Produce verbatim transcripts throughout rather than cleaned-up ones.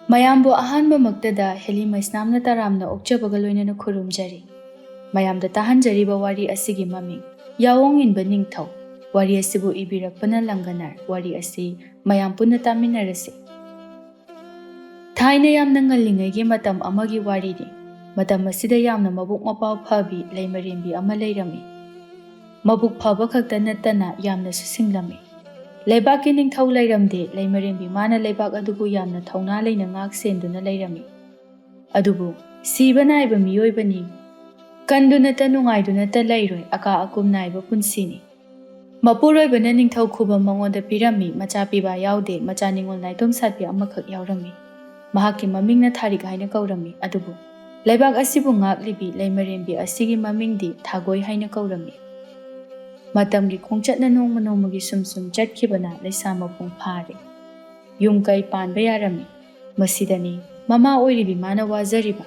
ꯃꯌꯥꯝꯕꯨ ꯑꯍꯥꯟꯕꯃꯛꯇꯗ ꯍꯦꯂꯤ ꯃꯩꯁꯅꯥꯝꯅ ꯇꯔꯥꯝꯅ ꯑꯣꯛꯆꯕꯒ ꯂꯣꯏꯅꯅ ꯈꯨꯔꯨꯝꯖꯔꯤ꯫ ꯃꯌꯥꯝꯗ ꯇꯥꯍꯟꯖꯔꯤꯕ ꯋꯥꯔꯤ ꯑꯁꯤꯒꯤ ꯃꯃꯤꯡ ꯌꯥꯑꯣꯡ ꯏꯟꯕ ꯅꯤꯡꯊꯧ꯫ ꯋꯥꯔꯤ ꯑꯁꯤꯕꯨ ꯏꯕꯤꯔꯛꯄꯅ ꯂꯪꯒꯅꯔ꯫ ꯋꯥꯔꯤ ꯑꯁꯤ ꯃꯌꯥꯝ ꯄꯨꯟꯅ ꯇꯥꯃꯤꯟꯅꯔꯁꯤ꯫ ꯊꯥꯏꯅ ꯌꯥꯝꯅ ꯉꯜꯂꯤꯉꯩꯒꯤ ꯃꯇꯝ ꯑꯃꯒꯤ ꯋꯥꯔꯤꯅꯤ꯫ ꯃꯇꯝ ꯑꯁꯤꯗ ꯌꯥꯝꯅ ꯃꯕꯨꯛ ꯃꯄꯥꯎ ꯐꯕꯤ ꯂꯩꯃꯔꯦꯝꯕꯤ ꯑꯃ ꯂꯩꯔꯝꯃꯤ꯫ ꯃꯕꯨꯛ ꯐꯕ ꯈꯛꯇ ꯅꯠꯇꯅ ꯌꯥꯝꯅꯁꯨ ꯁꯤꯡꯂꯝꯃꯤ꯫ ꯂꯩꯕꯥꯛꯀꯤ ꯅꯤꯡꯊꯧ ꯂꯩꯔꯝꯗꯦ꯫ ꯂꯩꯃꯔꯦꯝꯕꯤ ꯃꯥꯅ ꯂꯩꯕꯥꯛ ꯑꯗꯨꯕꯨ ꯌꯥꯝꯅ ꯊꯧꯅꯥ ꯂꯩꯅ ꯉꯥꯛ ꯁꯦꯟꯗꯨꯅ ꯂꯩꯔꯝꯃꯤ꯫ ꯑꯗꯨꯕꯨ ꯁꯤꯕ ꯅꯥꯏꯕ ꯃꯤꯑꯣꯏꯕꯅꯤ꯫ ꯀꯟꯗꯨꯅꯇ ꯅꯨꯡꯉꯥꯏꯗꯨꯅꯇ ꯂꯩꯔꯣꯏ꯫ ꯑꯀꯥ ꯑꯀꯨꯝ ꯅꯥꯏꯕ ꯄꯨꯟꯁꯤꯅꯤ꯫ ꯃꯄꯨꯔꯣꯏꯕꯅ ꯅꯤꯡꯊꯧ ꯈꯨꯕꯝ ꯃꯉꯣꯟꯗ ꯄꯤꯔꯝꯃꯤ꯫ ꯃꯆꯥ ꯄꯤꯕ ꯌꯥꯎꯗꯦ꯫ ꯃꯆꯥ ꯅꯤꯉꯣꯜ ꯅꯥꯏꯇꯣꯝ ꯁꯥꯠꯄꯤ ꯑꯃꯈꯛ ꯌꯥꯎꯔꯝꯃꯤ꯫ ꯃꯍꯥꯛꯀꯤ ꯃꯃꯤꯡꯅ ꯊꯥꯔꯤꯛ ꯍꯥꯏꯅ ꯀꯧꯔꯝꯃꯤ꯫ ꯑꯗꯨꯕꯨ ꯂꯩꯕꯥꯛ ꯑꯁꯤꯕꯨ ꯉꯥꯛꯂꯤꯕꯤ ꯂꯩꯃꯔꯦꯝꯕꯤ ꯑꯁꯤꯒꯤ ꯃꯃꯤꯡꯗꯤ ꯊꯥꯒꯣꯏ ꯍꯥꯏꯅ ꯀꯧꯔꯝꯃꯤ꯫ ꯃꯇꯝꯒꯤ ꯈꯣꯡꯆꯠꯅ ꯅꯣꯡꯃ ꯅꯣꯡꯃꯒꯤ ꯁꯨꯝ ꯁꯨꯝ ꯆꯠꯈꯤꯕꯅ ꯂꯩꯁꯥ ꯃꯄꯨꯡ ꯐꯥꯔꯦ꯫ ꯌꯨꯝ ꯀꯩ ꯄꯥꯟꯕ ꯌꯥꯔꯝꯃꯤ꯫ ꯃꯁꯤꯗꯅꯤ ꯃꯃꯥ ꯑꯣꯏꯔꯤꯕꯤ ꯃꯥꯅ ꯋꯥꯖꯔꯤꯕ꯫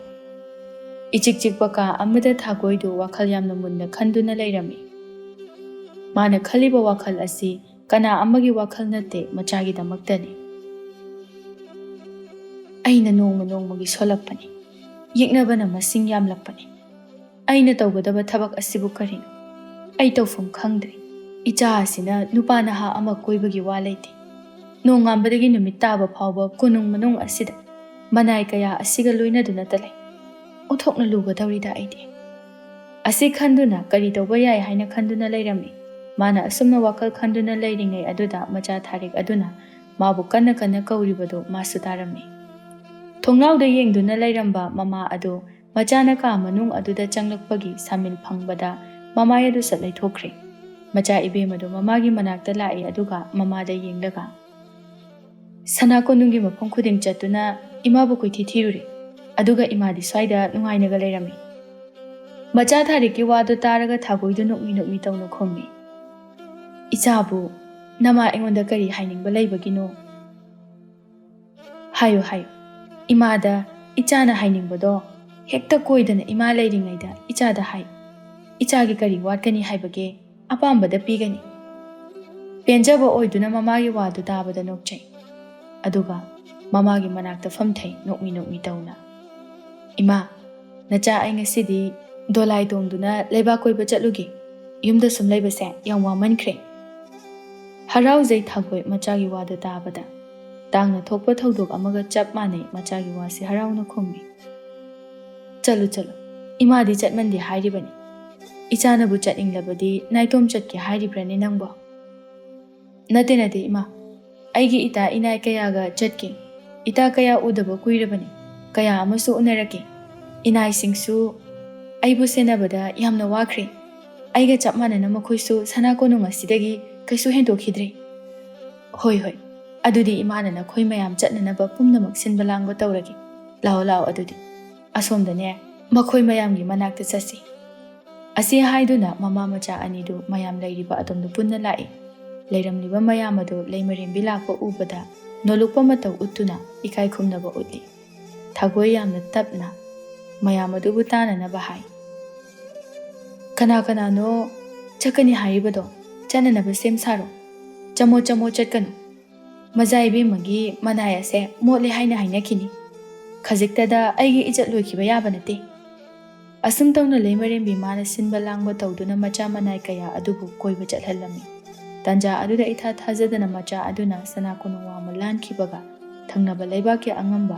ꯏꯆꯤꯛ ꯆꯤꯛꯄ ꯀꯥ ꯑꯃꯗ ꯊꯥꯒꯣꯏꯗꯨ ꯋꯥꯈꯜ ꯌꯥꯝꯅ ꯃꯨꯟꯅ ꯈꯟꯗꯨꯅ ꯂꯩꯔꯝꯃꯤ꯫ ꯃꯥꯅ ꯈꯜꯂꯤꯕ ꯋꯥꯈꯜ ꯑꯁꯤ ꯀꯅꯥ ꯑꯃꯒꯤ ꯋꯥꯈꯜ ꯅꯠꯇꯦ, ꯃꯆꯥꯒꯤꯗꯃꯛꯇꯅꯤ꯫ ꯑꯩꯅ ꯅꯣꯡꯃ ꯅꯣꯡꯃꯒꯤ ꯁꯣꯜꯂꯛꯄꯅꯤ꯫ ꯌꯦꯛꯅꯕꯅ ꯃꯁꯤꯡ ꯌꯥꯝꯂꯛꯄꯅꯤ꯫ ꯑꯩꯅ ꯇꯧꯒꯗꯕ ꯊꯕꯛ ꯑꯁꯤꯕꯨ ꯀꯔꯤꯅꯣ? ꯑꯩ ꯇꯧꯐꯝ ꯈꯪꯗ꯭ꯔꯦ꯫ ꯏꯆꯥ ꯑꯁꯤꯅ ꯅꯨꯄꯥ ꯅꯍꯥ ꯑꯃ ꯀꯣꯏꯕꯒꯤ ꯋꯥ ꯂꯩꯇꯦ꯫ ꯅꯣꯡꯉꯥꯟꯕꯗꯒꯤ ꯅꯨꯃꯤꯠ ꯇꯥꯕ ꯐꯥꯎꯕ ꯀꯣꯅꯨꯡ ꯃꯅꯨꯡ ꯑꯁꯤꯗ ꯃꯅꯥꯏ ꯀꯌꯥ ꯑꯁꯤꯒ ꯂꯣꯏꯅꯗꯨꯅꯇ ꯂꯩ꯫ ꯑꯣꯟꯊꯣꯛꯅ ꯂꯨꯒꯗꯧꯔꯤꯗ ꯑꯩꯗꯤ꯫ ꯑꯁꯤ ꯈꯟꯗꯨꯅ ꯀꯔꯤ ꯇꯧꯕ ꯌꯥꯏ ꯍꯥꯏꯅ ꯈꯟꯗꯨꯅ ꯂꯩꯔꯝꯃꯤ꯫ ꯃꯥꯅ ꯑꯁꯨꯝꯅ ꯋꯥꯈꯜ ꯈꯟꯗꯨꯅ ꯂꯩꯔꯤꯉꯩ ꯑꯗꯨꯗ ꯃꯆꯥ ꯊꯥꯔꯤꯛ ꯑꯗꯨꯅ ꯃꯥꯕꯨ ꯀꯟꯅ ꯀꯟꯅ ꯀꯧꯔꯤꯕꯗꯨ ꯃꯥꯁꯨ ꯇꯥꯔꯝꯃꯤ꯫ ꯊꯣꯡꯅꯥꯎꯗ ꯌꯦꯡꯗꯨꯅ ꯂꯩꯔꯝꯕ ꯃꯃꯥ ꯑꯗꯨ ꯃꯆꯥꯅ ꯀꯥ ꯃꯅꯨꯡ ꯑꯗꯨꯗ ꯆꯪꯂꯛꯄꯒꯤ ꯁꯥꯃꯤꯜ ꯐꯪꯕꯗ ꯃꯃꯥꯏ ꯑꯗꯨ ꯁꯠ ꯂꯩꯊꯣꯛꯈ꯭ꯔꯦ꯫ ꯃꯆꯥ ꯏꯕꯦꯝ ꯑꯗꯨ ꯃꯃꯥꯒꯤ ꯃꯅꯥꯛꯇ ꯂꯥꯛꯏ, ꯑꯗꯨꯒ ꯃꯃꯥꯗ ꯌꯦꯡꯂꯒ, "ꯁꯅꯥ ꯀꯣꯅꯨꯡꯒꯤ ꯃꯐꯝ ꯈꯨꯗꯤꯡ ꯆꯠꯇꯨꯅ ꯏꯃꯥꯕꯨ ꯀꯣꯏꯊꯤ ꯊꯤꯔꯨꯔꯦ, ꯑꯗꯨꯒ ꯏꯃꯥꯗꯤ ꯁ꯭ꯋꯥꯏꯗ ꯅꯨꯡꯉꯥꯏꯅꯒ ꯂꯩꯔꯝꯃꯤ꯫" ꯃꯆꯥ ꯊꯥꯔꯤꯛꯀꯤ ꯋꯥꯗꯨ ꯇꯥꯔꯒ ꯊꯥꯒꯣꯏꯗꯨ ꯅꯣꯛꯃꯤ ꯅꯣꯛꯃꯤ ꯇꯧꯅ ꯈꯨꯝꯃꯤ, "ꯏꯆꯥꯕꯨ, ꯅꯃꯥ ꯑꯩꯉꯣꯟꯗ ꯀꯔꯤ ꯍꯥꯏꯅꯤꯡꯕ ꯂꯩꯕꯒꯤꯅꯣ? ꯍꯥꯏꯌꯨ, ꯍꯥꯏꯌꯨ꯫ ꯏꯃꯥꯗ ꯏꯆꯥꯅ ꯍꯥꯏꯅꯤꯡꯕꯗꯣ ꯍꯦꯛꯇ ꯀꯣꯏꯗꯅ ꯏꯃꯥ ꯂꯩꯔꯤꯉꯩꯗ ꯏꯆꯥꯗ ꯍꯥꯏꯌꯨ꯫ ꯏꯆꯥꯒꯤ ꯀꯔꯤ ꯋꯥꯠꯀꯅꯤ ꯍꯥꯏꯕꯒꯦ? ꯑꯄꯥꯝꯕꯗ ꯄꯤꯒꯅꯤ꯫" ꯄꯦꯟꯖꯕ ꯑꯣꯏꯗꯨꯅ ꯃꯃꯥꯒꯤ ꯋꯥꯗꯨ ꯇꯥꯕꯗ ꯅꯣꯛꯆꯩ꯫ ꯑꯗꯨꯒ ꯃꯃꯥꯒꯤ ꯃꯅꯥꯛꯇ ꯐꯝꯊꯩ ꯅꯣꯛꯃꯤ ꯅꯣꯛꯃꯤ ꯇꯧꯅ꯫ "ꯏꯃꯥ, ꯅꯆꯥ, ꯑꯩ ꯉꯁꯤꯗꯤ ꯗꯣꯂꯥꯏ ꯇꯣꯡꯗꯨꯅ ꯂꯩꯕꯥꯛ ꯀꯣꯏꯕ ꯆꯠꯂꯨꯒꯦ꯫ ꯌꯨꯝꯗ ꯁꯨꯝ ꯂꯩꯕꯁꯦ ꯌꯥꯝ ꯋꯥꯃꯟꯈ꯭ꯔꯦ꯫" ꯍꯔꯥꯎꯖꯩ ꯊꯥꯒꯣꯏ ꯃꯆꯥꯒꯤ ꯋꯥꯗꯨ ꯇꯥꯕꯗ꯫ ꯇꯥꯡꯅ ꯊꯣꯛꯄ ꯊꯧꯗꯣꯛ ꯑꯃꯒ ꯆꯞ ꯃꯥꯟꯅꯩ ꯃꯆꯥꯒꯤ ꯋꯥꯁꯤ ꯍꯔꯥꯎꯅ ꯈꯨꯝꯃꯤ꯫ "ꯆꯠꯂꯨ, ꯆꯠꯂꯨ꯫ ꯏꯃꯥꯗꯤ ꯆꯠꯃꯟꯗꯦ ꯍꯥꯏꯔꯤꯕꯅꯤ꯫ ꯏꯆꯥꯅꯕꯨ ꯆꯠꯅꯤꯡꯂꯕꯗꯤ ꯅꯥꯏꯇꯣꯝ ꯆꯠꯀꯦ ꯍꯥꯏꯔꯤꯕ꯭ꯔꯅꯦ ꯅꯪꯕꯣ?" "ꯅꯠꯇꯦ, ꯅꯠꯇꯦ, ꯏꯃꯥ꯫ ꯑꯩꯒꯤ ꯏꯇꯥ ꯏꯅꯥꯏ ꯀꯌꯥꯒ ꯆꯠꯀꯦ꯫ ꯏꯇꯥ ꯀꯌꯥ ꯎꯗꯕ ꯀꯨꯏꯔꯕꯅꯤ꯫ ꯀꯌꯥ ꯑꯃꯁꯨ ꯎꯅꯔꯛꯀꯦ꯫ ꯏꯅꯥꯏꯁꯤꯡꯁꯨ ꯑꯩꯕꯨ ꯁꯦꯟꯅꯕꯗ ꯌꯥꯝꯅ ꯋꯥꯈ꯭ꯔꯦ꯫ ꯑꯩꯒ ꯆꯞ ꯃꯥꯟꯅꯅ ꯃꯈꯣꯏꯁꯨ ꯁꯅꯥ ꯀꯣꯅꯨꯡ ꯑꯁꯤꯗꯒꯤ ꯀꯩꯁꯨ ꯍꯦꯟꯗꯣꯛꯈꯤꯗ꯭ꯔꯦ꯫" "ꯍꯣꯏ, ꯍꯣꯏ꯫ ꯑꯗꯨꯗꯤ ꯏꯃꯥꯅ ꯅꯈꯣꯏ ꯃꯌꯥꯝ ꯆꯠꯅꯅꯕ ꯄꯨꯝꯅꯃꯛ ꯁꯤꯟꯕ ꯂꯥꯡꯕ ꯇꯧꯔꯒꯦ꯫ ꯂꯥꯛꯑꯣ, ꯂꯥꯛꯑꯣ ꯑꯗꯨꯗꯤ꯫ ꯑꯁꯣꯝꯗꯅꯦ, ꯃꯈꯣꯏ ꯃꯌꯥꯝꯒꯤ ꯃꯅꯥꯛꯇ ꯆꯠꯁꯤ꯫" ꯑꯁꯤ ꯍꯥꯏꯗꯨꯅ ꯃꯃꯥ ꯃꯆꯥ ꯑꯅꯤꯗꯨ ꯃꯌꯥꯝ ꯂꯩꯔꯤꯕ ꯑꯗꯣꯝꯗ ꯄꯨꯟꯅ ꯂꯥꯛꯏ꯫ ꯂꯩꯔꯝꯂꯤꯕ ꯃꯌꯥꯝ ꯑꯗꯨ ꯂꯩꯃꯔꯦꯝꯕꯤ ꯂꯥꯛꯄ ꯎꯕꯗ ꯅꯣꯂꯨꯛꯄ ꯃꯇꯧ ꯎꯠꯇꯨꯅ ꯏꯀꯥꯏ ꯈꯨꯝꯅꯕ ꯎꯠꯂꯤ꯫ ꯊꯥꯒꯣꯏ ꯌꯥꯝꯅ ꯇꯞꯅ ꯃꯌꯥꯝ ꯑꯗꯨꯕꯨ ꯇꯥꯅꯅꯕ ꯍꯥꯏ꯫ "ꯀꯅꯥ ꯀꯅꯥꯅꯣ ꯆꯠꯀꯅꯤ ꯍꯥꯏꯔꯤꯕꯗꯣ? ꯆꯠꯅꯅꯕ ꯁꯦꯝ ꯁꯥꯔꯣ꯫ ꯆꯃꯣꯠ ꯆꯃꯣꯠ ꯆꯠꯀꯅꯨ꯫ ꯃꯖꯥ ꯏꯕꯦꯝꯃꯒꯤ ꯃꯅꯥꯏ ꯑꯁꯦ ꯃꯣꯠꯂꯦ ꯍꯥꯏꯅ ꯍꯥꯏꯅꯈꯤꯅꯤ꯫ ꯈꯖꯤꯛꯇꯗ ꯑꯩꯒꯤ ꯏꯖꯠ ꯂꯣꯏꯈꯤꯕ ꯌꯥꯕ ꯅꯠꯇꯦ꯫" ꯑꯁꯨꯝ ꯇꯧꯅ ꯂꯩꯃꯔꯦꯝꯕꯤ ꯃꯥꯅ ꯁꯤꯟꯕ ꯂꯥꯡꯕ ꯇꯧꯗꯨꯅ ꯃꯆꯥ ꯃꯅꯥꯏ ꯀꯌꯥ ꯑꯗꯨꯕꯨ ꯀꯣꯏꯕ ꯆꯠꯍꯜꯂꯝꯃꯤ꯫ ꯇꯟꯖꯥ ꯑꯗꯨꯗ ꯏꯊꯥ ꯊꯥꯖꯗꯅ ꯃꯆꯥ ꯑꯗꯨꯅ ꯁꯅꯥ ꯀꯣꯅꯨꯡ ꯋꯥꯡꯃ ꯂꯥꯟꯈꯤꯕꯒ ꯊꯪꯅꯕ ꯂꯩꯕꯥꯛꯀꯤ ꯑꯉꯝꯕ,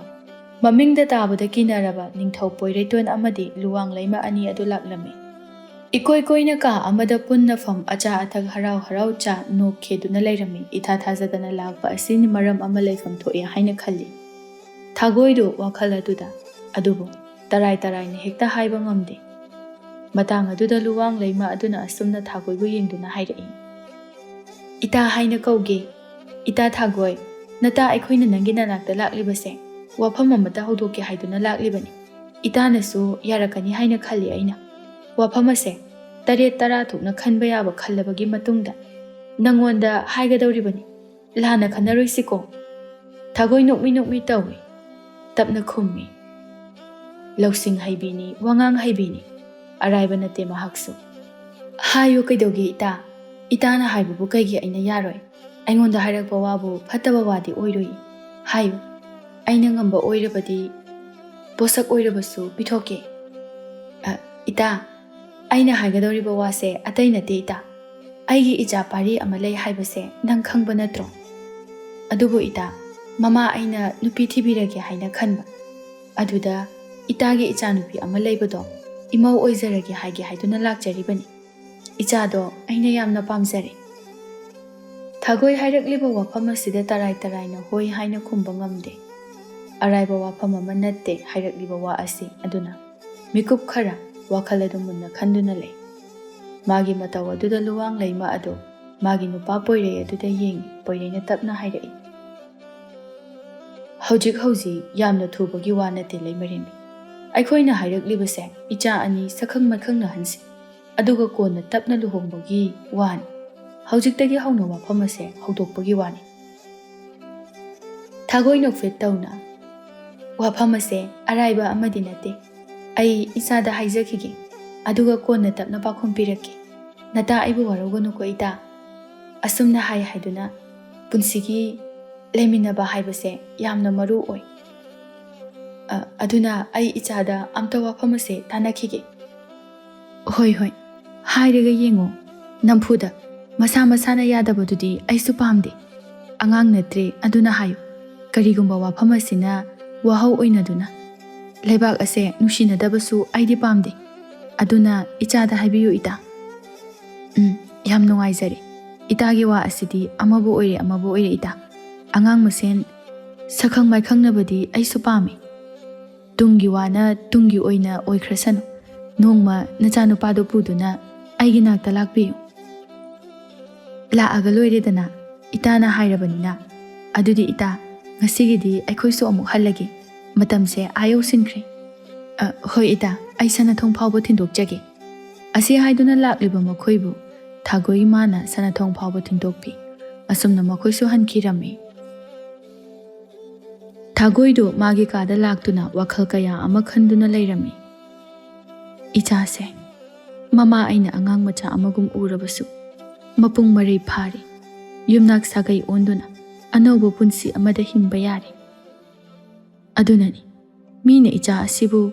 ꯃꯃꯤꯡꯗ ꯇꯥꯕꯗ ꯀꯤꯅꯔꯕ ꯅꯤꯡꯊꯧ ꯄꯣꯏꯔꯩꯇꯣꯟ ꯑꯃꯗꯤ ꯂꯨꯋꯥꯡ ꯂꯩꯃ ꯑꯅꯤ ꯑꯗꯨ ꯂꯥꯛꯂꯝꯃꯤ꯫ ꯏꯀꯣꯏ ꯀꯣꯏꯅ ꯀꯥ ꯑꯃꯗ ꯄꯨꯟꯅ ꯐꯝ ꯑꯆꯥ ꯑꯊꯛ ꯍꯔꯥꯎ ꯍꯔꯥꯎ ꯆꯥ ꯅꯣꯛ ꯈꯦꯗꯨꯅ ꯂꯩꯔꯝꯃꯤ꯫ ꯏꯊꯥ ꯊꯥꯖꯗꯅ ꯂꯥꯛꯄ ꯑꯁꯤꯅ ꯃꯔꯝ ꯑꯃ ꯂꯩꯐꯝ ꯊꯣꯛꯏ ꯍꯥꯏꯅ ꯈꯜꯂꯤ ꯊꯥꯒꯣꯏꯗꯨ ꯋꯥꯈꯜ ꯑꯗꯨꯗ꯫ ꯑꯗꯨꯕꯨ ꯇꯔꯥꯏ ꯇꯔꯥꯏꯅ ꯍꯦꯛꯇ ꯍꯥꯏꯕ ꯉꯝꯗꯦ꯫ ꯃꯇꯥꯡ ꯑꯗꯨꯗ ꯂꯨꯋꯥꯡ ꯂꯩꯃ ꯑꯗꯨꯅ ꯑꯁꯨꯝꯅ ꯊꯥꯒꯣꯏꯕꯨ ꯌꯦꯡꯗꯨꯅ ꯍꯥꯏꯔꯛꯏ, "ꯏꯇꯥ ꯍꯥꯏꯅ ꯀꯧꯒꯦ꯫ ꯏꯇꯥ ꯊꯥꯒꯣꯏ, ꯅꯇꯥ ꯑꯩꯈꯣꯏꯅ ꯅꯪꯒꯤ ꯅꯅꯥꯛꯇ ꯂꯥꯛꯂꯤꯕꯁꯦ ꯋꯥꯐꯝ ꯑꯃꯇ ꯍꯧꯗꯣꯛꯀꯦ ꯍꯥꯏꯗꯨꯅ ꯂꯥꯛꯂꯤꯕꯅꯤ꯫ ꯏꯇꯥꯅꯁꯨ ꯌꯥꯔꯛꯀꯅꯤ ꯍꯥꯏꯅ ꯈꯜꯂꯤ ꯑꯩꯅ꯫ ꯋꯥꯐꯝ ꯑꯁꯦ ꯇꯔꯦꯠ ꯇꯔꯥ ꯊꯣꯛꯅ ꯈꯟꯕ ꯌꯥꯕ ꯈꯜꯂꯕꯒꯤ ꯃꯇꯨꯡꯗ ꯅꯪꯉꯣꯟꯗ ꯍꯥꯏꯒꯗꯧꯔꯤꯕꯅꯤ꯫ ꯂꯥꯟꯅ ꯈꯟꯅꯔꯣꯏꯁꯤꯀꯣ?" ꯊꯥꯒꯣꯏ ꯅꯣꯛꯃꯤ ꯅꯣꯛꯃꯤ ꯇꯧꯏ꯫ ꯇꯞꯅ ꯈꯨꯝꯃꯤ꯫ ꯂꯧꯁꯤꯡ ꯍꯩꯕꯤꯅꯤ, ꯋꯥꯉꯥꯡ ꯍꯩꯕꯤꯅꯤ꯫ ꯑꯔꯥꯏꯕ ꯅꯠꯇꯦ ꯃꯍꯥꯛꯁꯨ꯫ "ꯍꯥꯏꯌꯨ ꯀꯩꯗꯧꯒꯦ ꯏꯇꯥ? ꯏꯇꯥꯅ ꯍꯥꯏꯕꯕꯨ ꯀꯩꯒꯤ ꯑꯩꯅ ꯌꯥꯔꯣꯏ? ꯑꯩꯉꯣꯟꯗ ꯍꯥꯏꯔꯛꯄ ꯋꯥꯕꯨ ꯐꯠꯇꯕ ꯋꯥꯗꯤ ꯑꯣꯏꯔꯣꯏ꯫ ꯍꯥꯏꯌꯨ, ꯑꯩꯅ ꯉꯝꯕ ꯑꯣꯏꯔꯕꯗꯤ ꯄꯣꯠꯁꯛ ꯑꯣꯏꯔꯕꯁꯨ ꯄꯤꯊꯣꯛꯀꯦ꯫ ꯑ, ꯏꯇꯥ, ꯑꯩꯅ ꯍꯥꯏꯒꯗꯧꯔꯤꯕ ꯋꯥꯁꯦ ꯑꯇꯩ ꯅꯠꯇꯦ ꯏꯇꯥ꯫ ꯑꯩꯒꯤ ꯏꯆꯥ ꯄꯥꯔꯤ ꯑꯃ ꯂꯩ ꯍꯥꯏꯕꯁꯦ ꯅꯪ ꯈꯪꯕ ꯅꯠꯇ꯭ꯔꯣ? ꯑꯗꯨꯕꯨ ꯏꯇꯥ, ꯃꯃꯥ ꯑꯩꯅ ꯅꯨꯄꯤ ꯊꯤꯕꯤꯔꯒꯦ ꯍꯥꯏꯅ ꯈꯟꯕ꯫ ꯑꯗꯨꯗ ꯏꯇꯥꯒꯤ ꯏꯆꯥꯅꯨꯄꯤ ꯑꯃ ꯂꯩꯕꯗꯣ ꯏꯃꯧ ꯑꯣꯏꯖꯔꯒꯦ ꯍꯥꯏꯒꯦ ꯍꯥꯏꯗꯨꯅ ꯂꯥꯛꯆꯔꯤꯕꯅꯤ꯫ ꯏꯆꯥꯗꯣ ꯑꯩꯅ ꯌꯥꯝꯅ ꯄꯥꯝꯖꯔꯦ꯫ ꯊꯥꯒꯣꯏ ꯍꯥꯏꯔꯛꯂꯤꯕ ꯋꯥꯐꯝ ꯑꯁꯤꯗ ꯇꯔꯥꯏ ꯇꯔꯥꯏꯅ ꯍꯣꯏ ꯍꯥꯏꯅ ꯈꯨꯝꯕ ꯉꯝꯗꯦ꯫ ꯑꯔꯥꯏꯕ ꯋꯥꯐꯝ ꯑꯃ ꯅꯠꯇꯦ ꯍꯥꯏꯔꯛꯂꯤꯕ ꯋꯥ ꯑꯁꯤ꯫ ꯑꯗꯨꯅ ꯃꯤꯀꯨꯞ ꯈꯔ ꯋꯥꯈꯜ ꯑꯗꯨ ꯃꯨꯟꯅ ꯈꯟꯗꯨꯅ ꯂꯩ꯫ ꯃꯥꯒꯤ ꯃꯇꯧ ꯑꯗꯨꯗ ꯂꯨꯋꯥꯡ ꯂꯩꯃ ꯑꯗꯨ ꯃꯥꯒꯤ ꯅꯨꯄꯥ ꯄꯣꯏꯔꯩ ꯑꯗꯨꯗ ꯌꯦꯡꯏ꯫ ꯄꯣꯏꯔꯩꯅ ꯇꯞꯅ ꯍꯥꯏꯔꯛꯏ, "ꯍꯧꯖꯤꯛ ꯍꯧꯖꯤꯛ ꯌꯥꯝꯅ ꯊꯨꯕꯒꯤ ꯋꯥ ꯅꯠꯇꯦ ꯂꯩꯃꯔꯦꯝꯕꯤ꯫ ꯑꯩꯈꯣꯏꯅ ꯍꯥꯏꯔꯛꯂꯤꯕꯁꯦ ꯏꯆꯥ ꯑꯅꯤ ꯁꯛꯈꯪ ꯃꯥꯏꯈꯪꯅꯍꯟꯁꯤ, ꯑꯗꯨꯒ ꯀꯣꯟꯅ ꯇꯞꯅ ꯂꯨꯍꯣꯡꯕꯒꯤ ꯋꯥꯅꯤ꯫ ꯍꯧꯖꯤꯛꯇꯒꯤ ꯍꯧꯅ ꯋꯥꯐꯝ ꯑꯁꯦ ꯍꯧꯗꯣꯛꯄꯒꯤ ꯋꯥꯅꯤ꯫" ꯊꯥꯒꯣꯏ ꯅꯣꯛꯐꯦꯠ ꯇꯧꯅ, "ꯋꯥꯐꯝ ꯑꯁꯦ ꯑꯔꯥꯏꯕ ꯑꯃꯗꯤ ꯅꯠꯇꯦ꯫ ꯑꯩ ꯏꯆꯥꯗ ꯍꯥꯏꯖꯈꯤꯒꯦ, ꯑꯗꯨꯒ ꯀꯣꯟꯅ ꯇꯞꯅ ꯄꯥꯎꯈꯨꯝ ꯄꯤꯔꯛꯀꯦ꯫ ꯅꯇꯥ ꯑꯩꯕꯨ ꯋꯥꯔꯧꯒꯅꯨꯀꯣ ꯏꯇꯥ꯫ ꯑꯁꯨꯝꯅ ꯍꯥꯏ ꯍꯥꯏꯗꯨꯅ ꯄꯨꯟꯁꯤꯒꯤ ꯂꯩꯃꯤꯟꯅꯕ ꯍꯥꯏꯕꯁꯦ ꯌꯥꯝꯅ ꯃꯔꯨ ꯑꯣꯏ꯫ ꯑ, ꯑꯗꯨꯅ ꯑꯩ ꯏꯆꯥꯗ ꯑꯝꯇ ꯋꯥꯐꯝ ꯑꯁꯦ ꯇꯥꯟꯅꯈꯤꯒꯦ꯫" "ꯍꯣꯏ, ꯍꯣꯏ, ꯍꯥꯏꯔꯒ ꯌꯦꯡꯉꯣ꯫ ꯅꯝꯐꯨꯗ ꯃꯁꯥ ꯃꯁꯥꯅ ꯌꯥꯗꯕꯗꯨꯗꯤ ꯑꯩꯁꯨ ꯄꯥꯝꯗꯦ꯫ ꯑꯉꯥꯡ ꯅꯠꯇ꯭ꯔꯦ, ꯑꯗꯨꯅ ꯍꯥꯏꯌꯨ꯫ ꯀꯔꯤꯒꯨꯝꯕ ꯋꯥꯐꯝ ꯑꯁꯤꯅ ꯋꯥꯍꯧ ꯑꯣꯏꯅꯗꯨꯅ ꯂꯩꯕꯥꯛ ꯑꯁꯦ ꯅꯨꯡꯁꯤꯅꯗꯕꯁꯨ ꯑꯩꯗꯤ ꯄꯥꯝꯗꯦ꯫ ꯑꯗꯨꯅ ꯏꯆꯥꯗ ꯍꯥꯏꯕꯤꯌꯨ ꯏꯇꯥ꯫" "ꯎꯝ, ꯌꯥꯝ ꯅꯨꯡꯉꯥꯏꯖꯔꯦ꯫ ꯏꯇꯥꯒꯤ ꯋꯥ ꯑꯁꯤꯗꯤ ꯑꯃꯕꯨ ꯑꯣꯏꯔꯦ ꯑꯃꯕꯨ ꯑꯣꯏꯔꯦ ꯏꯇꯥ꯫ ꯑꯉꯥꯡ ꯃꯁꯦꯟ ꯁꯛꯈꯪ ꯃꯥꯏꯈꯪꯅꯕꯗꯤ ꯑꯩꯁꯨ ꯄꯥꯝꯃꯤ꯫ ꯇꯨꯡꯒꯤ ꯋꯥꯅ ꯇꯨꯡꯒꯤ ꯑꯣꯏꯅ ꯑꯣꯏꯈ꯭ꯔꯁꯅꯨ꯫ ꯅꯣꯡꯃ ꯅꯆꯥꯅꯨꯄꯥꯗꯨ ꯄꯨꯗꯨꯅ ꯑꯩꯒꯤ ꯅꯥꯛꯇ ꯂꯥꯛꯄꯤꯌꯨ꯫" "ꯂꯥꯛꯑꯒ ꯂꯣꯏꯔꯦꯗꯅ, ꯏꯇꯥꯅ ꯍꯥꯏꯔꯕꯅꯤꯅ꯫ ꯑꯗꯨꯗꯤ ꯏꯇꯥ, ꯉꯁꯤꯒꯤꯗꯤ ꯑꯩꯈꯣꯏꯁꯨ ꯑꯃꯨꯛ ꯍꯜꯂꯒꯦ꯫ ꯃꯇꯝꯁꯦ ꯑꯥ ꯌꯧꯁꯤꯟꯈ꯭ꯔꯦ꯫" "ꯑ, ꯍꯣꯏ ꯏꯇꯥ, ꯑꯩ ꯁꯅꯥꯊꯣꯡ ꯐꯥꯎꯕ ꯊꯤꯟꯗꯣꯛꯆꯒꯦ꯫" ꯑꯁꯤ ꯍꯥꯏꯗꯨꯅ ꯂꯥꯛꯂꯤꯕ ꯃꯈꯣꯏꯕꯨ ꯊꯥꯒꯣꯏ ꯏꯃꯥꯅ ꯁꯅꯥꯊꯣꯡ ꯐꯥꯎꯕ ꯊꯤꯟꯗꯣꯛꯄꯤ꯫ ꯑꯁꯨꯝꯅ ꯃꯈꯣꯏꯁꯨ ꯍꯟꯈꯤꯔꯝꯃꯤ꯫ ꯊꯥꯒꯣꯏꯗꯨ ꯃꯥꯒꯤ ꯀꯥꯗ ꯂꯥꯛꯇꯨꯅ ꯋꯥꯈꯜ ꯀꯌꯥ ꯑꯃ ꯈꯟꯗꯨꯅ ꯂꯩꯔꯝꯃꯤ꯫ "ꯏꯆꯥꯁꯦ ꯃꯃꯥ ꯑꯩꯅ ꯑꯉꯥꯡ ꯃꯆꯥ ꯑꯃꯒꯨꯝ ꯎꯔꯕꯁꯨ, ꯃꯄꯨꯡ ꯃꯔꯩ ꯐꯥꯔꯦ꯫ ꯌꯨꯝꯅꯥꯛ ꯁꯥꯒꯩ ꯑꯣꯟꯗꯨꯅ ꯑꯅꯧꯕ ꯄꯨꯟꯁꯤ ꯑꯃꯗ ꯍꯤꯡꯕ ꯌꯥꯔꯦ꯫ ꯑꯗꯨꯅꯅꯤ ꯃꯤꯅ ꯏꯆꯥ ꯑꯁꯤꯕꯨ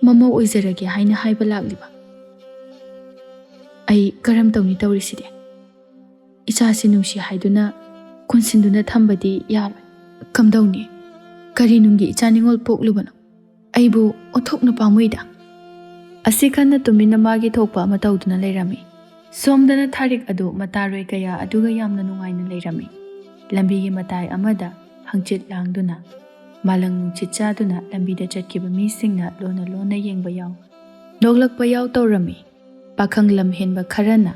ꯃꯃꯧ ꯑꯣꯏꯖꯔꯒꯦ ꯍꯥꯏꯅ ꯍꯥꯏꯕ ꯂꯥꯛꯂꯤꯕ꯫ ꯑꯩ ꯀꯔꯝ ꯇꯧꯅꯤ ꯇꯧꯔꯤꯁꯤꯗꯤ? ꯏꯆꯥꯁꯤ ꯅꯨꯡꯁꯤ ꯍꯥꯏꯗꯨꯅ ꯀꯣꯟꯁꯤꯟꯗꯨꯅ ꯊꯝꯕꯗꯤ ꯌꯥꯔꯣꯏ꯫ ꯀꯝꯗꯧꯅꯤ? ꯀꯔꯤ ꯅꯨꯡꯒꯤ ꯏꯆꯥ ꯅꯤꯉꯣꯜ ꯄꯣꯛꯂꯨꯕꯅꯣ? ꯑꯩꯕꯨ ꯑꯣꯟꯊꯣꯛꯅ ꯄꯥꯝꯃꯨꯏꯗ꯫ ꯑꯁꯤ ꯈꯟꯅ ꯇꯨꯃꯤꯟꯅ ꯃꯥꯒꯤ ꯊꯣꯛꯄ ꯑꯃ ꯇꯧꯗꯨꯅ ꯂꯩꯔꯝꯃꯤ꯫ ꯁꯣꯝꯗꯅ ꯊꯥꯔꯤꯛ ꯑꯗꯨ ꯃꯇꯥꯔꯣꯏ ꯀꯌꯥ ꯑꯗꯨꯒ ꯌꯥꯝꯅ ꯅꯨꯡꯉꯥꯏꯅ ꯂꯩꯔꯝꯃꯤ꯫ ꯂꯝꯕꯤꯒꯤ ꯃꯇꯥꯏ ꯑꯃꯗ ꯍꯪꯆꯤꯠ ꯂꯥꯡꯗꯨꯅ, ꯃꯥꯂꯪ ꯅꯨꯡꯁꯤꯠ ꯆꯥꯗꯨꯅ ꯂꯝꯕꯤꯗ ꯆꯠꯈꯤꯕ ꯃꯤꯁꯤꯡꯅ ꯂꯣꯟꯅ ꯂꯣꯟꯅ ꯌꯦꯡꯕ ꯌꯥꯎ, ꯅꯣꯛꯂꯛꯄ ꯌꯥꯎ ꯇꯧꯔꯝꯃꯤ꯫ ꯄꯥꯈꯪ ꯂꯝꯍꯦꯟꯕ ꯈꯔꯅ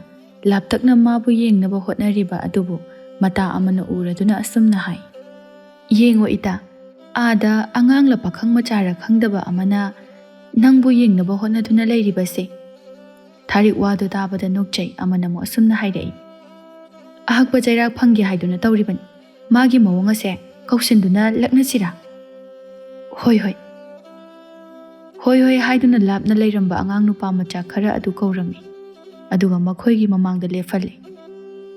ꯂꯥꯞꯇꯛꯅ ꯃꯥꯕꯨ ꯌꯦꯡꯅꯕ ꯍꯣꯠꯅꯔꯤꯕ ꯑꯗꯨꯕꯨ ꯃꯇꯥ ꯑꯃꯅ ꯎꯔꯗꯨꯅ ꯑꯁꯨꯝꯅ ꯍꯥꯏ, "ꯌꯦꯡꯉꯣ ꯏꯇꯥ, ꯑꯥꯗ ꯑꯉꯥꯡꯂ ꯄꯥꯈꯪ ꯃꯆꯥꯔ ꯈꯪꯗꯕ ꯑꯃꯅ ꯅꯪꯕꯨ ꯌꯦꯡꯅꯕ ꯍꯣꯠꯅꯗꯨꯅ ꯂꯩꯔꯤꯕꯁꯦ꯫" ꯊꯥꯔꯤꯛ ꯋꯥꯗꯨ ꯇꯥꯕꯗ ꯅꯣꯛꯆꯩ꯫ ꯑꯃꯅ ꯑꯃꯨꯛ ꯑꯁꯨꯝꯅ ꯍꯥꯏꯔꯛꯏ, "ꯑꯍꯛꯄ ꯆꯩꯔꯥꯛ ꯐꯪꯒꯦ ꯍꯥꯏꯗꯨꯅ ꯇꯧꯔꯤꯕꯅꯤ꯫ ꯃꯥꯒꯤ ꯃꯑꯣꯡ ꯑꯁꯦ ꯀꯧꯁꯤꯟꯗꯨꯅ ꯂꯛꯅꯁꯤꯔꯥ?" "ꯍꯣꯏ, ꯍꯣꯏ꯫" "ꯍꯣꯏ, ꯍꯣꯏ" ꯍꯥꯏꯗꯨꯅ ꯂꯥꯞꯅ ꯂꯩꯔꯝꯕ ꯑꯉꯥꯡ ꯅꯨꯄꯥ ꯃꯆꯥ ꯈꯔ ꯑꯗꯨ ꯀꯧꯔꯝꯃꯤ꯫ ꯑꯗꯨꯒ ꯃꯈꯣꯏꯒꯤ ꯃꯃꯥꯡꯗ ꯂꯦꯞꯍꯜꯂꯤ꯫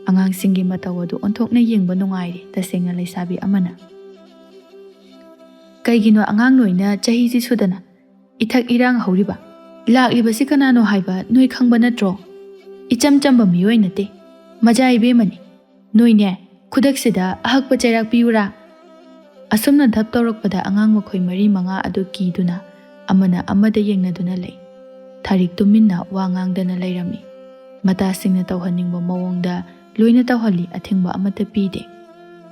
ꯑꯉꯥꯡꯁꯤꯡꯒꯤ ꯃꯇꯧ ꯑꯗꯨ ꯑꯣꯟꯊꯣꯛꯅ ꯌꯦꯡꯕ ꯅꯨꯡꯉꯥꯏꯔꯦ꯫ ꯇꯁꯦꯡꯅ ꯂꯩꯁꯥꯕꯤ ꯑꯃꯅ꯫ "ꯀꯩꯒꯤꯅꯣ ꯑꯉꯥꯡ ꯂꯣꯏꯅ ꯆꯍꯤꯁꯤ ꯁꯨꯗꯅ ꯏꯊꯛ ꯏꯔꯥꯡ ꯍꯧꯔꯤꯕ? ꯂꯥꯛꯂꯤꯕꯁꯤ ꯀꯅꯥꯅꯣ ꯍꯥꯏꯕ ꯅꯣꯏ ꯈꯪꯕ ꯅꯠꯇ꯭ꯔꯣ? ꯏꯆꯝ ꯆꯝꯕ ꯃꯤꯑꯣꯏ ꯅꯠꯇꯦ, ꯃꯖꯥ ꯏꯕꯦꯝꯃꯅꯤ꯫ ꯅꯣꯏꯅꯦ, ꯈꯨꯗꯛꯁꯤꯗ ꯑꯍꯛꯄ ꯆꯩꯔꯥꯛ ꯄꯤꯌꯨꯔꯥ?" ꯑꯁꯨꯝꯅ ꯙꯞ ꯇꯧꯔꯛꯄꯗ ꯑꯉꯥꯡ ꯃꯈꯣꯏ ꯃꯔꯤ ꯃꯉꯥ ꯑꯗꯨ ꯀꯤꯗꯨꯅ ꯑꯃꯅ ꯑꯃꯗ ꯌꯦꯡꯅꯗꯨꯅ ꯂꯩ꯫ ꯊꯥꯔꯤꯛ ꯇꯨꯃꯤꯟꯅ ꯋꯥ ꯉꯥꯡꯗꯅ ꯂꯩꯔꯝꯃꯤ꯫ ꯃꯇꯥꯁꯤꯡꯅ ꯇꯧꯍꯟꯅꯤꯡꯕ ꯃꯑꯣꯡꯗ ꯂꯣꯏꯅ ꯇꯧꯍꯜꯂꯤ, ꯑꯊꯤꯡꯕ ꯑꯃꯠꯇ ꯄꯤꯗꯦ꯫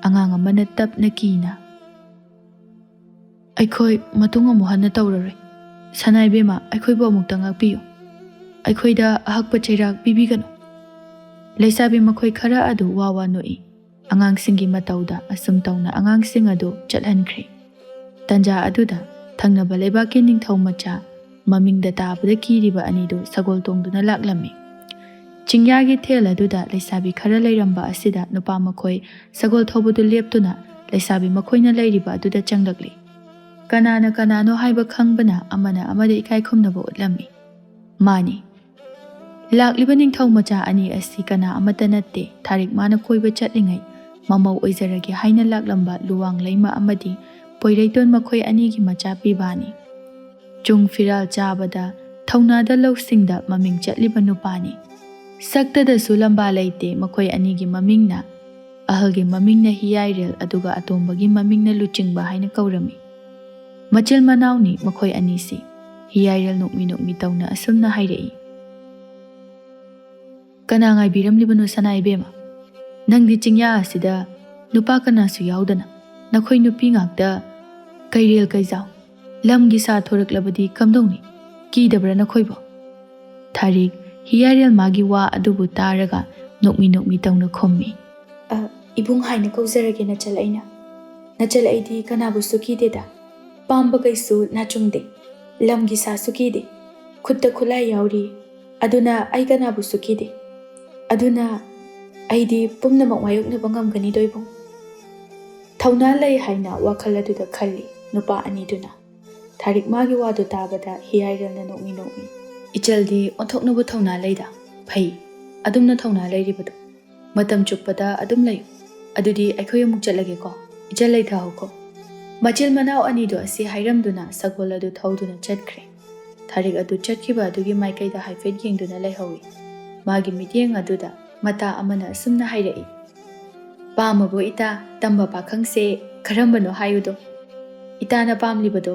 ꯑꯉꯥꯡ ꯑꯃꯅ ꯇꯞꯅ ꯀꯤꯅ, "ꯑꯩꯈꯣꯏ ꯃꯇꯨꯡ ꯑꯃꯨꯛ ꯍꯟꯅ ꯇꯧꯔꯔꯣꯏ꯫ ꯁꯅꯥ ꯏꯕꯦꯝꯃ, ꯑꯩꯈꯣꯏꯕꯨ ꯑꯃꯨꯛꯇ ꯉꯥꯛꯄꯤꯌꯨ꯫ ꯑꯩꯈꯣꯏꯗ ꯑꯍꯛꯄ ꯆꯩꯔꯥꯛ ꯄꯤꯕꯤꯒꯅꯨ꯫" ꯂꯩꯁꯥꯕꯤ ꯃꯈꯣꯏ ꯈꯔ ꯑꯗꯨ ꯋꯥ ꯋꯥ ꯅꯣꯛꯏ꯫ ꯑꯉꯥꯡꯁꯤꯡꯒꯤ ꯃꯇꯧꯗ ꯑꯁꯨꯝ ꯇꯧꯅ ꯑꯉꯥꯡꯁꯤꯡ ꯑꯗꯨ ꯆꯠꯍꯟꯈ꯭ꯔꯦ꯫ ꯇꯟꯖꯥ ꯑꯗꯨꯗ ꯊꯪꯅꯕ ꯂꯩꯕꯥꯛꯀꯤ ꯅꯤꯡꯊꯧ ꯃꯆꯥ, ꯃꯃꯤꯡꯗ ꯇꯥꯕꯗ ꯀꯤꯔꯤꯕ ꯑꯅꯤꯗꯨ ꯁꯒꯣꯜ ꯇꯣꯡꯗꯨꯅ ꯂꯥꯛꯂꯝꯃꯤ꯫ ꯆꯤꯡꯌꯥꯒꯤ ꯊꯦꯜ ꯑꯗꯨꯗ ꯂꯩꯁꯥꯕꯤ ꯈꯔ ꯂꯩꯔꯝꯕ ꯑꯁꯤꯗ ꯅꯨꯄꯥ ꯃꯈꯣꯏ ꯁꯒꯣꯜ ꯊꯧꯕꯗꯨ ꯂꯦꯞꯇꯨꯅ ꯂꯩꯁꯥꯕꯤ ꯃꯈꯣꯏꯅ ꯂꯩꯔꯤꯕ ꯑꯗꯨꯗ ꯆꯪꯂꯛꯂꯤ꯫ ꯀꯅꯥꯅ ꯀꯅꯥꯅꯣ ꯍꯥꯏꯕ ꯈꯪꯕꯅ ꯑꯃꯅ ꯑꯃꯗ ꯏꯀꯥꯏ ꯈꯨꯝꯅꯕ ꯎꯠꯂꯝꯃꯤ꯫ ꯃꯥꯅꯤ, ꯂꯥꯛꯂꯤꯕ ꯅꯤꯡꯊꯧ ꯃꯆꯥ ꯑꯅꯤ ꯑꯁꯤ ꯀꯅꯥ ꯑꯃꯠꯇ ꯅꯠꯇꯦ, ꯊꯥꯔꯤꯛ ꯃꯥꯅ ꯀꯣꯏꯕ ꯆꯠꯂꯤꯉꯩ ꯃꯃꯧ ꯑꯣꯏꯖꯔꯒꯦ ꯍꯥꯏꯅ ꯂꯥꯛꯂꯝꯕ ꯂꯨꯋꯥꯡ ꯂꯩꯃ ꯑꯃꯗꯤ ꯄꯣꯏꯔꯩꯇꯣꯟ ꯃꯈꯣꯏ ꯑꯅꯤꯒꯤ ꯃꯆꯥ ꯄꯤꯕꯥꯅꯤ꯫ ꯆꯨꯡ ꯐꯤꯔꯥꯜ ꯆꯥꯕꯗ, ꯊꯧꯅꯥꯗ ꯂꯧꯁꯤꯡꯗ ꯃꯃꯤꯡ ꯆꯠꯂꯤꯕ ꯅꯨꯄꯥꯅꯤ꯫ ꯁꯛꯇꯗꯁꯨ ꯂꯝꯕꯥ ꯂꯩꯇꯦ ꯃꯈꯣꯏ ꯑꯅꯤꯒꯤ ꯃꯃꯤꯡꯅ꯫ ꯑꯍꯜꯒꯤ ꯃꯃꯤꯡꯅ ꯍꯤꯌꯥꯏꯔꯦꯜ, ꯑꯗꯨꯒ ꯑꯇꯣꯝꯕꯒꯤ ꯃꯃꯤꯡꯅ ꯂꯨꯆꯤꯡꯕ ꯍꯥꯏꯅ ꯀꯧꯔꯝꯃꯤ꯫ ꯃꯆꯤꯜ ꯃꯅꯥꯎꯅꯤ ꯃꯈꯣꯏ ꯑꯅꯤꯁꯤ꯫ ꯍꯤꯌꯥꯏꯔꯦꯜ ꯅꯣꯛꯃꯤ ꯅꯣꯛꯃꯤ ꯇꯧꯅ ꯑꯁꯨꯝꯅ ꯍꯥꯏꯔꯛꯏ꯫ "ꯀꯅꯥ ꯉꯥꯏꯕꯤꯔꯝꯂꯤꯕꯅꯣ ꯁꯅꯥ ꯏꯕꯦꯝꯃ? ꯅꯪꯗꯤ ꯆꯤꯡꯌꯥ ꯑꯁꯤꯗ ꯅꯨꯄꯥ ꯀꯅꯥꯁꯨ ꯌꯥꯎꯗꯅ ꯅꯈꯣꯏ ꯅꯨꯄꯤ ꯉꯥꯛꯇ ꯀꯩꯔꯦꯜ ꯀꯩꯖꯥꯎ, ꯂꯝꯒꯤ ꯁꯥ ꯊꯣꯔꯛꯂꯕꯗꯤ ꯀꯝꯗꯧꯅꯤ? ꯀꯤꯗꯕ꯭ꯔꯥ ꯅꯈꯣꯏꯕꯣ?" ꯊꯥꯔꯤꯛ ꯍꯤꯌꯥꯏꯔꯦꯜ ꯃꯥꯒꯤ ꯋꯥ ꯑꯗꯨꯕꯨ ꯇꯥꯔꯒ ꯅꯣꯛꯃꯤ ꯅꯣꯛꯃꯤ ꯇꯧꯅ ꯈꯨꯝꯃꯤ꯫ "ꯑ, ꯏꯕꯨꯡ ꯍꯥꯏꯅ ꯀꯧꯖꯔꯒꯦ ꯅꯆꯜ ꯑꯩꯅ꯫ ꯅꯆꯜ ꯑꯩꯗꯤ ꯀꯅꯥꯕꯨꯁꯨ ꯀꯤꯗꯦꯗ꯫ ꯄꯥꯝꯕꯈꯩꯁꯨ ꯅꯥꯆꯨꯡꯗꯦ꯫ ꯂꯝꯒꯤ ꯁꯥꯁꯨ ꯀꯤꯗꯦ꯫ ꯈꯨꯠꯇ ꯈꯨꯠꯂꯥꯏ ꯌꯥꯎꯔꯤ꯫ ꯑꯗꯨꯅ ꯑꯩ ꯀꯅꯥꯕꯨꯁꯨ ꯀꯤꯗꯦ꯫ ꯑꯗꯨꯅ ꯑꯩꯗꯤ ꯄꯨꯝꯅꯃꯛ ꯃꯥꯌꯣꯛꯅꯕ ꯉꯝꯒꯅꯤꯗꯣ ꯏꯕꯨꯡ꯫" ꯊꯧꯅꯥ ꯂꯩ ꯍꯥꯏꯅ ꯋꯥꯈꯜ ꯑꯗꯨꯗ ꯈꯜꯂꯤ ꯅꯨꯄꯥ ꯑꯅꯤꯗꯨꯅ꯫ ꯊꯥꯔꯤꯛ ꯃꯥꯒꯤ ꯋꯥꯗꯨ ꯇꯥꯕꯗ ꯍꯤꯌꯥꯏꯔꯦꯜꯅ ꯅꯣꯛꯃꯤ ꯅꯣꯛꯃꯤ꯫ "ꯏꯆꯜꯗꯤ ꯑꯣꯟꯊꯣꯛꯅꯕ ꯊꯧꯅꯥ ꯂꯩꯗ꯫ ꯐꯩ, ꯑꯗꯨꯝꯅ ꯊꯧꯅꯥ ꯂꯩꯔꯤꯕꯗꯣ꯫ ꯃꯇꯝ ꯆꯨꯞꯄꯗ ꯑꯗꯨꯝ ꯂꯩꯌꯨ꯫ ꯑꯗꯨꯗꯤ ꯑꯩꯈꯣꯏ ꯑꯃꯨꯛ ꯆꯠꯂꯒꯦꯀꯣ꯫ ꯏꯆꯜ ꯂꯩꯊꯍꯧꯀꯣ꯫" ꯃꯆꯤꯜ ꯃꯅꯥꯎ ꯑꯅꯤꯗꯨ ꯑꯁꯤ ꯍꯥꯏꯔꯝꯗꯨꯅ ꯁꯒꯣꯜ ꯑꯗꯨ ꯊꯧꯗꯨꯅ ꯆꯠꯈ꯭ꯔꯦ꯫ ꯊꯥꯔꯤꯛ ꯑꯗꯨ ꯆꯠꯈꯤꯕ ꯑꯗꯨꯒꯤ ꯃꯥꯏꯀꯩꯗ ꯍꯥꯏꯐꯦꯠ ꯌꯦꯡꯗꯨꯅ ꯂꯩꯍꯧꯏ꯫ ꯃꯥꯒꯤ ꯃꯤꯠꯌꯦꯡ ꯑꯗꯨꯗ ꯃꯇꯥ ꯑꯃꯅ ꯑꯁꯨꯝꯅ ꯍꯥꯏꯔꯛꯏ, "ꯄꯥꯝꯃꯕꯣ ꯏꯇꯥ, ꯇꯝꯕ ꯄꯥꯈꯪꯁꯦ ꯀꯔꯝꯕꯅꯣ ꯍꯥꯏꯌꯨꯗꯣ? ꯏꯇꯥꯅ ꯄꯥꯝꯂꯤꯕꯗꯣ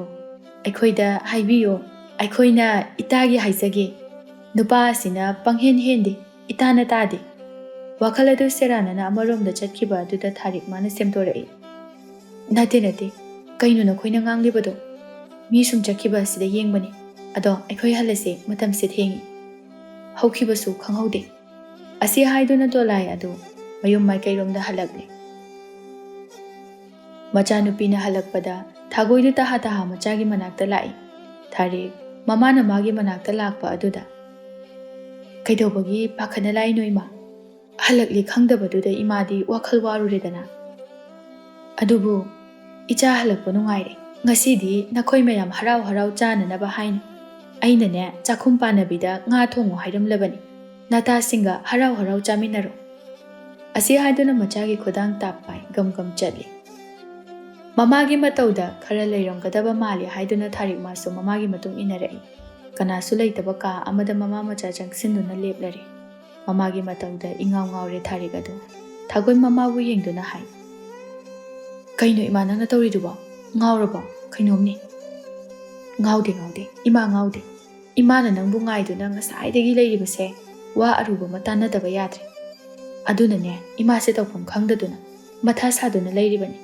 ꯑꯩꯈꯣꯏꯗ ꯍꯥꯏꯕꯤꯌꯣ꯫ ꯑꯩꯈꯣꯏꯅ ꯏꯇꯥꯒꯤ ꯍꯥꯏꯖꯒꯦ꯫ ꯅꯨꯄꯥ ꯑꯁꯤꯅ ꯄꯪꯍꯦꯟ ꯍꯦꯟꯗꯦ, ꯏꯇꯥꯅ ꯇꯥꯗꯦ꯫" ꯋꯥꯈꯜ ꯑꯗꯨ ꯁꯦꯔꯥꯟꯅꯅ ꯑꯃꯔꯣꯝꯗ ꯆꯠꯈꯤꯕ ꯑꯗꯨꯗ ꯊꯥꯔꯤꯛ ꯃꯥꯅ ꯁꯦꯝꯗꯣꯔꯛꯏ꯫ "ꯅꯠꯇꯦ, ꯅꯠꯇꯦ, ꯀꯩꯅꯣ ꯅꯈꯣꯏꯅ ꯉꯥꯡꯂꯤꯕꯗꯣ? ꯃꯤ ꯁꯨꯝ ꯆꯠꯈꯤꯕ ꯑꯁꯤꯗ ꯌꯦꯡꯕꯅꯤ꯫ ꯑꯗꯣ ꯑꯩꯈꯣꯏ ꯍꯜꯂꯁꯦ, ꯃꯇꯝꯁꯦ ꯊꯦꯡꯉꯤ꯫" ꯍꯧꯈꯤꯕꯁꯨ ꯈꯪꯍꯧꯗꯦ꯫ ꯑꯁꯤ ꯍꯥꯏꯗꯨꯅ ꯗꯣꯂꯥꯏ ꯑꯗꯨ ꯃꯌꯨꯝ ꯃꯥꯏꯀꯩꯔꯣꯝꯗ ꯍꯜꯂꯛꯂꯦ꯫ ꯃꯆꯥꯅꯨꯄꯤꯅ ꯍꯜꯂꯛꯄꯗ ꯊꯥꯒꯣꯏꯗꯨ ꯇꯍꯥ ꯇꯍꯥ ꯃꯆꯥꯒꯤ ꯃꯅꯥꯛꯇ ꯂꯥꯛꯏ꯫ ꯊꯥꯔꯤꯛ ꯃꯃꯥꯅ ꯃꯥꯒꯤ ꯃꯅꯥꯛꯇ ꯂꯥꯛꯄ ꯑꯗꯨꯗ, "ꯀꯩꯗꯧꯕꯒꯤ ꯄꯥꯈꯠꯅ ꯂꯥꯛꯏꯅꯣ ꯏꯃꯥ? ꯍꯜꯂꯛꯂꯤ ꯈꯪꯗꯕꯗꯨꯗ ꯏꯃꯥꯗꯤ ꯋꯥꯈꯜ ꯋꯥꯔꯨꯔꯦꯗꯅ꯫ ꯑꯗꯨꯕꯨ ꯏꯆꯥ ꯍꯜꯂꯛꯄ ꯅꯨꯡꯉꯥꯏꯔꯦ꯫ ꯉꯁꯤꯗꯤ ꯅꯈꯣꯏ ꯃꯌꯥꯝ ꯍꯔꯥꯎ ꯍꯔꯥꯎ ꯆꯥꯅꯅꯕ ꯍꯥꯏꯅ ꯑꯩꯅꯅꯦ ꯆꯥꯛꯈꯨꯝ ꯄꯥꯟꯅꯕꯤꯗ ꯉꯥ ꯊꯣꯡꯉꯨ ꯍꯥꯏꯔꯝꯂꯕꯅꯤ꯫ ꯅꯇꯥꯁꯤꯡꯒ ꯍꯔꯥꯎ ꯍꯔꯥꯎ ꯆꯥꯃꯤꯟꯅꯔꯣ꯫" ꯑꯁꯤ ꯍꯥꯏꯗꯨꯅ ꯃꯆꯥꯒꯤ ꯈꯨꯗꯥꯡ ꯇꯥꯞ ꯄꯥꯏ ꯒꯝ ꯒꯝ ꯆꯠꯂꯤ꯫ ꯃꯃꯥꯒꯤ ꯃꯇꯧꯗ ꯈꯔ ꯂꯩꯔꯝꯒꯗꯕ ꯃꯥꯜꯂꯤ ꯍꯥꯏꯗꯨꯅ ꯊꯥꯔꯤꯛ ꯃꯥꯁꯨ ꯃꯃꯥꯒꯤ ꯃꯇꯨꯡ ꯏꯟꯅꯔꯛꯏ꯫ ꯀꯅꯥꯁꯨ ꯂꯩꯇꯕ ꯀꯥ ꯑꯃꯗ ꯃꯃꯥ ꯃꯆꯥ ꯆꯪꯁꯤꯟꯗꯨꯅ ꯂꯦꯞꯂꯔꯦ꯫ ꯃꯃꯥꯒꯤ ꯃꯇꯧꯗ ꯏꯉꯥꯎ ꯉꯥꯎꯔꯦ ꯊꯥꯔꯤꯛ ꯑꯗꯨ꯫ ꯊꯥꯒꯨꯟ ꯃꯃꯥꯕꯨ ꯌꯦꯡꯗꯨꯅ ꯍꯥꯏ, "ꯀꯩꯅꯣ ꯏꯃꯥ ꯅꯪꯅ ꯇꯧꯔꯤꯗꯨꯕꯣ? ꯉꯥꯎꯔꯕꯣ? ꯀꯩꯅꯣꯝꯅꯤ?" "ꯉꯥꯎꯗꯦ, ꯉꯥꯎꯗꯦ, ꯏꯃꯥ ꯉꯥꯎꯗꯦ꯫ ꯏꯃꯥꯅ ꯅꯪꯕꯨ ꯉꯥꯏꯗꯨꯅ ꯉꯁꯥꯏꯗꯒꯤ ꯂꯩꯔꯤꯕꯁꯦ ꯋꯥ ꯑꯔꯨꯕ ꯑꯃ ꯇꯥꯟꯅꯗꯕ ꯌꯥꯗ꯭ꯔꯦ꯫ ꯑꯗꯨꯅꯅꯦ ꯏꯃꯥꯁꯦ ꯇꯧꯐꯝ ꯈꯪꯗꯗꯨꯅ ꯃꯊꯥ ꯁꯥꯗꯨꯅ ꯂꯩꯔꯤꯕꯅꯤ꯫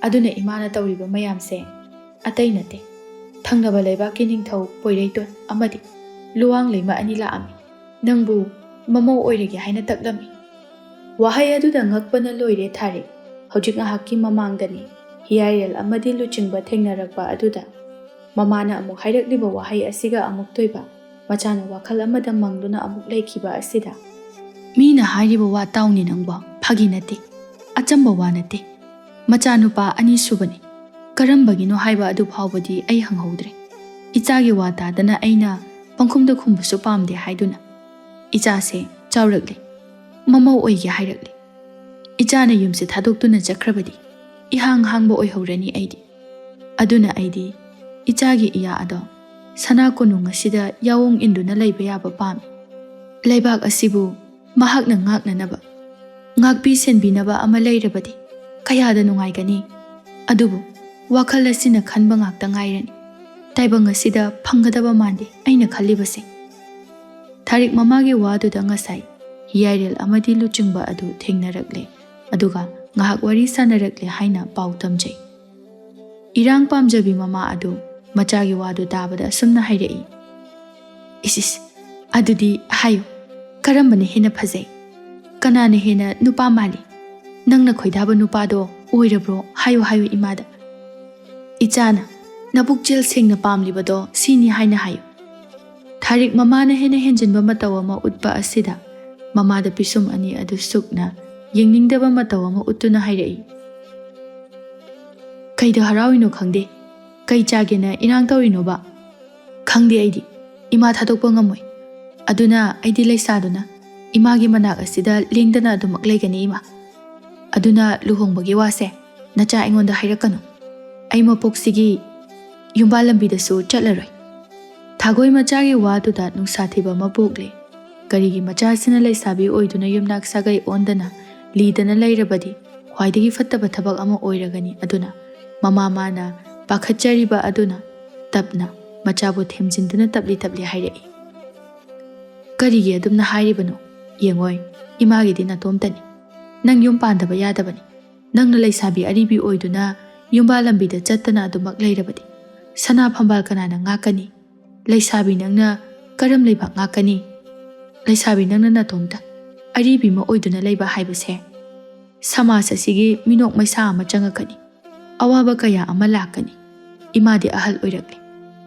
ꯑꯗꯨꯅ ꯏꯃꯥꯅ ꯇꯧꯔꯤꯕ ꯃꯌꯥꯝꯁꯦ ꯑꯇꯩ ꯅꯠꯇꯦ꯫ ꯊꯪꯅꯕ ꯂꯩꯕꯥꯛꯀꯤ ꯅꯤꯡꯊꯧ ꯄꯣꯏꯔꯩꯇꯣꯟ ꯑꯃꯗꯤ ꯂꯨꯋꯥꯡ ꯂꯩꯃ ꯑꯅꯤ ꯂꯥꯛꯑꯝꯃꯤ꯫ ꯅꯪꯕꯨ ꯃꯃꯧ ꯑꯣꯏꯔꯒꯦ ꯍꯥꯏꯅ ꯇꯛꯂꯝꯃꯤ꯫" ꯋꯥꯍꯩ ꯑꯗꯨꯗ ꯉꯛꯄꯅ ꯂꯣꯏꯔꯦ ꯊꯥꯔꯤꯛ꯫ ꯍꯧꯖꯤꯛ ꯉꯥꯏꯍꯥꯛꯀꯤ ꯃꯃꯥꯡꯗꯅꯤ ꯍꯤꯌꯥꯏꯔꯦꯜ ꯑꯃꯗꯤ ꯂꯨꯆꯤꯡꯕ ꯊꯦꯡꯅꯔꯛꯄ ꯑꯗꯨꯗ ꯃꯃꯥꯅ ꯑꯃꯨꯛ ꯍꯥꯏꯔꯛꯂꯤꯕ ꯋꯥꯍꯩ ꯑꯁꯤꯒ ꯑꯃꯨꯛꯇꯣꯏꯕ ꯃꯆꯥꯅ ꯋꯥꯈꯜ ꯑꯃꯗ ꯃꯪꯗꯨꯅ ꯑꯃꯨꯛ ꯂꯩꯈꯤꯕ ꯑꯁꯤꯗ, "ꯃꯤꯅ ꯍꯥꯏꯔꯤꯕ ꯋꯥ ꯇꯥꯎꯅꯦ ꯅꯪꯕꯣ, ꯐꯥꯒꯤ ꯅꯠꯇꯦ, ꯑꯆꯝꯕ ꯋꯥ ꯅꯠꯇꯦ꯫ ꯃꯆꯥꯅꯨꯄꯥ ꯑꯅꯤ ꯁꯨꯕꯅꯤ꯫ ꯀꯔꯝꯕꯒꯤꯅꯣ ꯍꯥꯏꯕ ꯑꯗꯨ ꯐꯥꯎꯕꯗꯤ ꯑꯩ ꯍꯪꯍꯧꯗ꯭ꯔꯦ꯫ ꯏꯆꯥꯒꯤ ꯋꯥ ꯇꯥꯗꯅ ꯑꯩꯅ ꯄꯪꯈꯨꯝꯗ ꯈꯨꯝꯕꯁꯨ ꯄꯥꯝꯗꯦ ꯍꯥꯏꯗꯨꯅ ꯏꯆꯥꯁꯦ ꯆꯥꯎꯔꯛꯂꯦ, ꯃꯃꯧ ꯑꯣꯏꯒꯦ ꯍꯥꯏꯔꯛꯂꯦ꯫ ꯏꯆꯥꯅ ꯌꯨꯝꯁꯦ ꯊꯥꯗꯣꯛꯇꯨꯅ ꯆꯠꯈ꯭ꯔꯕꯗꯤ ꯏꯍꯥꯡ ꯍꯥꯡꯕ ꯑꯣꯏꯍꯧꯔꯅꯤ ꯑꯩꯗꯤ꯫ ꯑꯗꯨꯅ ꯑꯩꯗꯤ ꯏꯆꯥꯒꯤ ꯏꯌꯥ ꯑꯗꯣ ꯁꯅꯥ ꯀꯣꯅꯨꯡ ꯑꯁꯤꯗ ꯌꯥꯑꯣꯡ ꯏꯟꯗꯨꯅ ꯂꯩꯕ ꯌꯥꯕ ꯄꯥꯝꯃꯤ꯫ ꯂꯩꯕꯥꯛ ꯑꯁꯤꯕꯨ ꯃꯍꯥꯛꯅ ꯉꯥꯛꯅꯅꯕ, ꯉꯥꯛꯄꯤ ꯁꯦꯟꯕꯤꯅꯕ ꯑꯃ ꯂꯩꯔꯕꯗꯤ ꯀꯌꯥꯗ ꯅꯨꯡꯉꯥꯏꯒꯅꯤ꯫ ꯑꯗꯨꯕꯨ ꯋꯥꯈꯜ ꯑꯁꯤꯅ ꯈꯟꯕ ꯉꯥꯛꯇ ꯉꯥꯏꯔꯅꯤ꯫ ꯇꯥꯏꯕꯪ ꯑꯁꯤꯗ ꯐꯪꯒꯗꯕ ꯃꯥꯟꯗꯦ ꯑꯩꯅ ꯈꯜꯂꯤꯕꯁꯦ꯫" ꯊꯥꯔꯤꯛ ꯃꯃꯥꯒꯤ ꯋꯥꯗꯨꯗ ꯉꯁꯥꯏ ꯍꯤꯌꯥꯏꯔꯦꯜ ꯑꯃꯗꯤ ꯂꯨꯆꯤꯡꯕ ꯑꯗꯨ ꯊꯦꯡꯅꯔꯛꯂꯦ, ꯑꯗꯨꯒ ꯉꯥꯏꯍꯥꯛ ꯋꯥꯔꯤ ꯁꯥꯟꯅꯔꯛꯂꯦ ꯍꯥꯏꯅ ꯄꯥꯎ ꯇꯝꯖꯩ꯫ ꯏꯔꯥꯡ ꯄꯥꯝꯖꯕꯤ ꯃꯃꯥ ꯑꯗꯨ ꯃꯆꯥꯒꯤ ꯋꯥꯗꯨ ꯇꯥꯕꯗ ꯑꯁꯨꯝꯅ ꯍꯥꯏꯔꯛꯏ, "ꯏꯁ ꯏꯁ, ꯑꯗꯨꯗꯤ ꯍꯥꯏꯌꯨ, ꯀꯔꯝꯕꯅ ꯍꯦꯟꯅ ꯐꯖꯩ? ꯀꯅꯥꯅ ꯍꯦꯟꯅ ꯅꯨꯄꯥ ꯃꯥꯜꯂꯤ? ꯅꯪꯅ ꯈꯣꯏꯗꯥꯕ ꯅꯨꯄꯥꯗꯣ ꯑꯣꯏꯔꯕ꯭ꯔꯣ? ꯍꯥꯏꯌꯨ, ꯍꯥꯏꯌꯨ ꯏꯃꯥꯗ꯫ ꯏꯆꯥꯅ ꯅꯕꯨꯛꯆꯦꯜ ꯁꯦꯡꯅ ꯄꯥꯝꯂꯤꯕꯗꯣ ꯁꯤꯅꯤ ꯍꯥꯏꯅ ꯍꯥꯏꯌꯨ꯫" ꯊꯥꯔꯤꯛ ꯃꯃꯥꯅ ꯍꯦꯟꯅ ꯍꯦꯟꯖꯤꯟꯕ ꯃꯇꯧ ꯑꯃ ꯎꯠꯄ ꯑꯁꯤꯗ ꯃꯃꯥꯗ ꯄꯤꯁꯨꯝ ꯑꯅꯤ ꯑꯗꯨ ꯁꯨꯛꯅ ꯌꯦꯡꯅꯤꯡꯗꯕ ꯃꯇꯧ ꯑꯃ ꯎꯠꯇꯨꯅ ꯍꯥꯏꯔꯛꯏ, "ꯀꯩꯗ ꯍꯔꯥꯎꯔꯤꯅꯣ ꯈꯪꯗꯦ꯫ ꯀꯩ ꯆꯥꯒꯦꯅ ꯏꯔꯥꯡ ꯇꯧꯔꯤꯅꯣꯕ? ꯈꯪꯗꯦ ꯑꯩꯗꯤ꯫ ꯏꯃꯥ ꯊꯥꯗꯣꯛꯄ ꯉꯝꯃꯣꯏ꯫ ꯑꯗꯨꯅ ꯑꯩꯗꯤ ꯂꯩꯁꯥꯗꯨꯅ ꯏꯃꯥꯒꯤ ꯃꯅꯥꯛ ꯑꯁꯤꯗ ꯂꯦꯡꯗꯅ ꯑꯗꯨꯃꯛ ꯂꯩꯒꯅꯤ ꯏꯃꯥ꯫ ꯑꯗꯨꯅ ꯂꯨꯍꯣꯡꯕꯒꯤ ꯋꯥꯁꯦ "ꯅꯆꯥ ꯑꯩꯉꯣꯟꯗ ꯍꯥꯏꯔꯛꯀꯅꯨ꯫ ꯑꯩ ꯃꯄꯣꯛꯁꯤꯒꯤ ꯌꯨꯝꯕꯥꯜ ꯂꯝꯕꯤꯗꯁꯨ ꯆꯠꯂꯔꯣꯏ꯫" ꯊꯥꯒꯣꯏ ꯃꯆꯥꯒꯤ ꯋꯥꯗꯨꯗ ꯅꯨꯡꯁꯥ ꯊꯤꯕ ꯑꯃ ꯄꯣꯛꯂꯦ꯫ ꯀꯔꯤꯒꯤ ꯃꯆꯥꯁꯤꯅ ꯂꯩꯁꯥꯕꯤ ꯑꯣꯏꯗꯨꯅ ꯌꯨꯝꯅꯥꯛ ꯁꯥꯒꯩ ꯑꯣꯟꯗꯅ ꯂꯤꯗꯅ ꯂꯩꯔꯕꯗꯤ ꯈ꯭ꯋꯥꯏꯗꯒꯤ ꯐꯠꯇꯕ ꯊꯕꯛ ꯑꯃ ꯑꯣꯏꯔꯒꯅꯤ꯫ ꯑꯗꯨꯅ ꯃꯃꯥ ꯃꯥꯅ ꯄꯥꯈꯠꯆꯔꯤꯕ ꯑꯗꯨꯅ ꯇꯞꯅ ꯃꯆꯥꯕꯨ ꯊꯦꯝꯖꯤꯟꯗꯨꯅ ꯇꯞꯂꯤ ꯇꯞꯂꯤ ꯍꯥꯏꯔꯛꯏ꯫ "ꯀꯔꯤꯒꯤ ꯑꯗꯨꯝꯅ ꯍꯥꯏꯔꯤꯕꯅꯣ? ꯌꯦꯡꯉꯣꯏ, ꯏꯃꯥꯒꯤꯗꯤ ꯅꯇꯣꯝꯇꯅꯤ꯫ ꯅꯪ ꯌꯨꯝ ꯄꯥꯟꯗꯕ ꯌꯥꯗꯕꯅꯤ꯫ ꯅꯪꯅ ꯂꯩꯁꯥꯕꯤ ꯑꯔꯤꯕꯤ ꯑꯣꯏꯗꯨꯅ ꯌꯨꯝꯕꯥꯜ ꯂꯝꯕꯤꯗ ꯆꯠꯇꯅ ꯑꯗꯨꯃꯛ ꯂꯩꯔꯕꯗꯤ ꯁꯅꯥ ꯐꯝꯕꯥꯜ ꯀꯅꯥꯅ ꯉꯥꯛꯀꯅꯤ? ꯂꯩꯁꯥꯕꯤ ꯅꯪꯅ ꯀꯔꯝ ꯂꯩꯕꯥꯛ ꯉꯥꯛꯀꯅꯤ? ꯂꯩꯁꯥꯕꯤ ꯅꯪꯅ ꯅꯇꯣꯝꯇ ꯑꯔꯤꯕꯤ ꯑꯃ ꯑꯣꯏꯗꯨꯅ ꯂꯩꯕ ꯍꯥꯏꯕꯁꯦ ꯁꯃꯥꯖ ꯑꯁꯤꯒꯤ ꯃꯤꯅꯣꯛ ꯃꯩꯁꯥ ꯑꯃ ꯆꯪꯉꯛꯀꯅꯤ꯫ ꯑꯋꯥꯕ ꯀꯌꯥ ꯑꯃ ꯂꯥꯛꯀꯅꯤ꯫ ꯏꯃꯥꯗꯤ ꯑꯍꯜ ꯑꯣꯏꯔꯛꯂꯦ꯫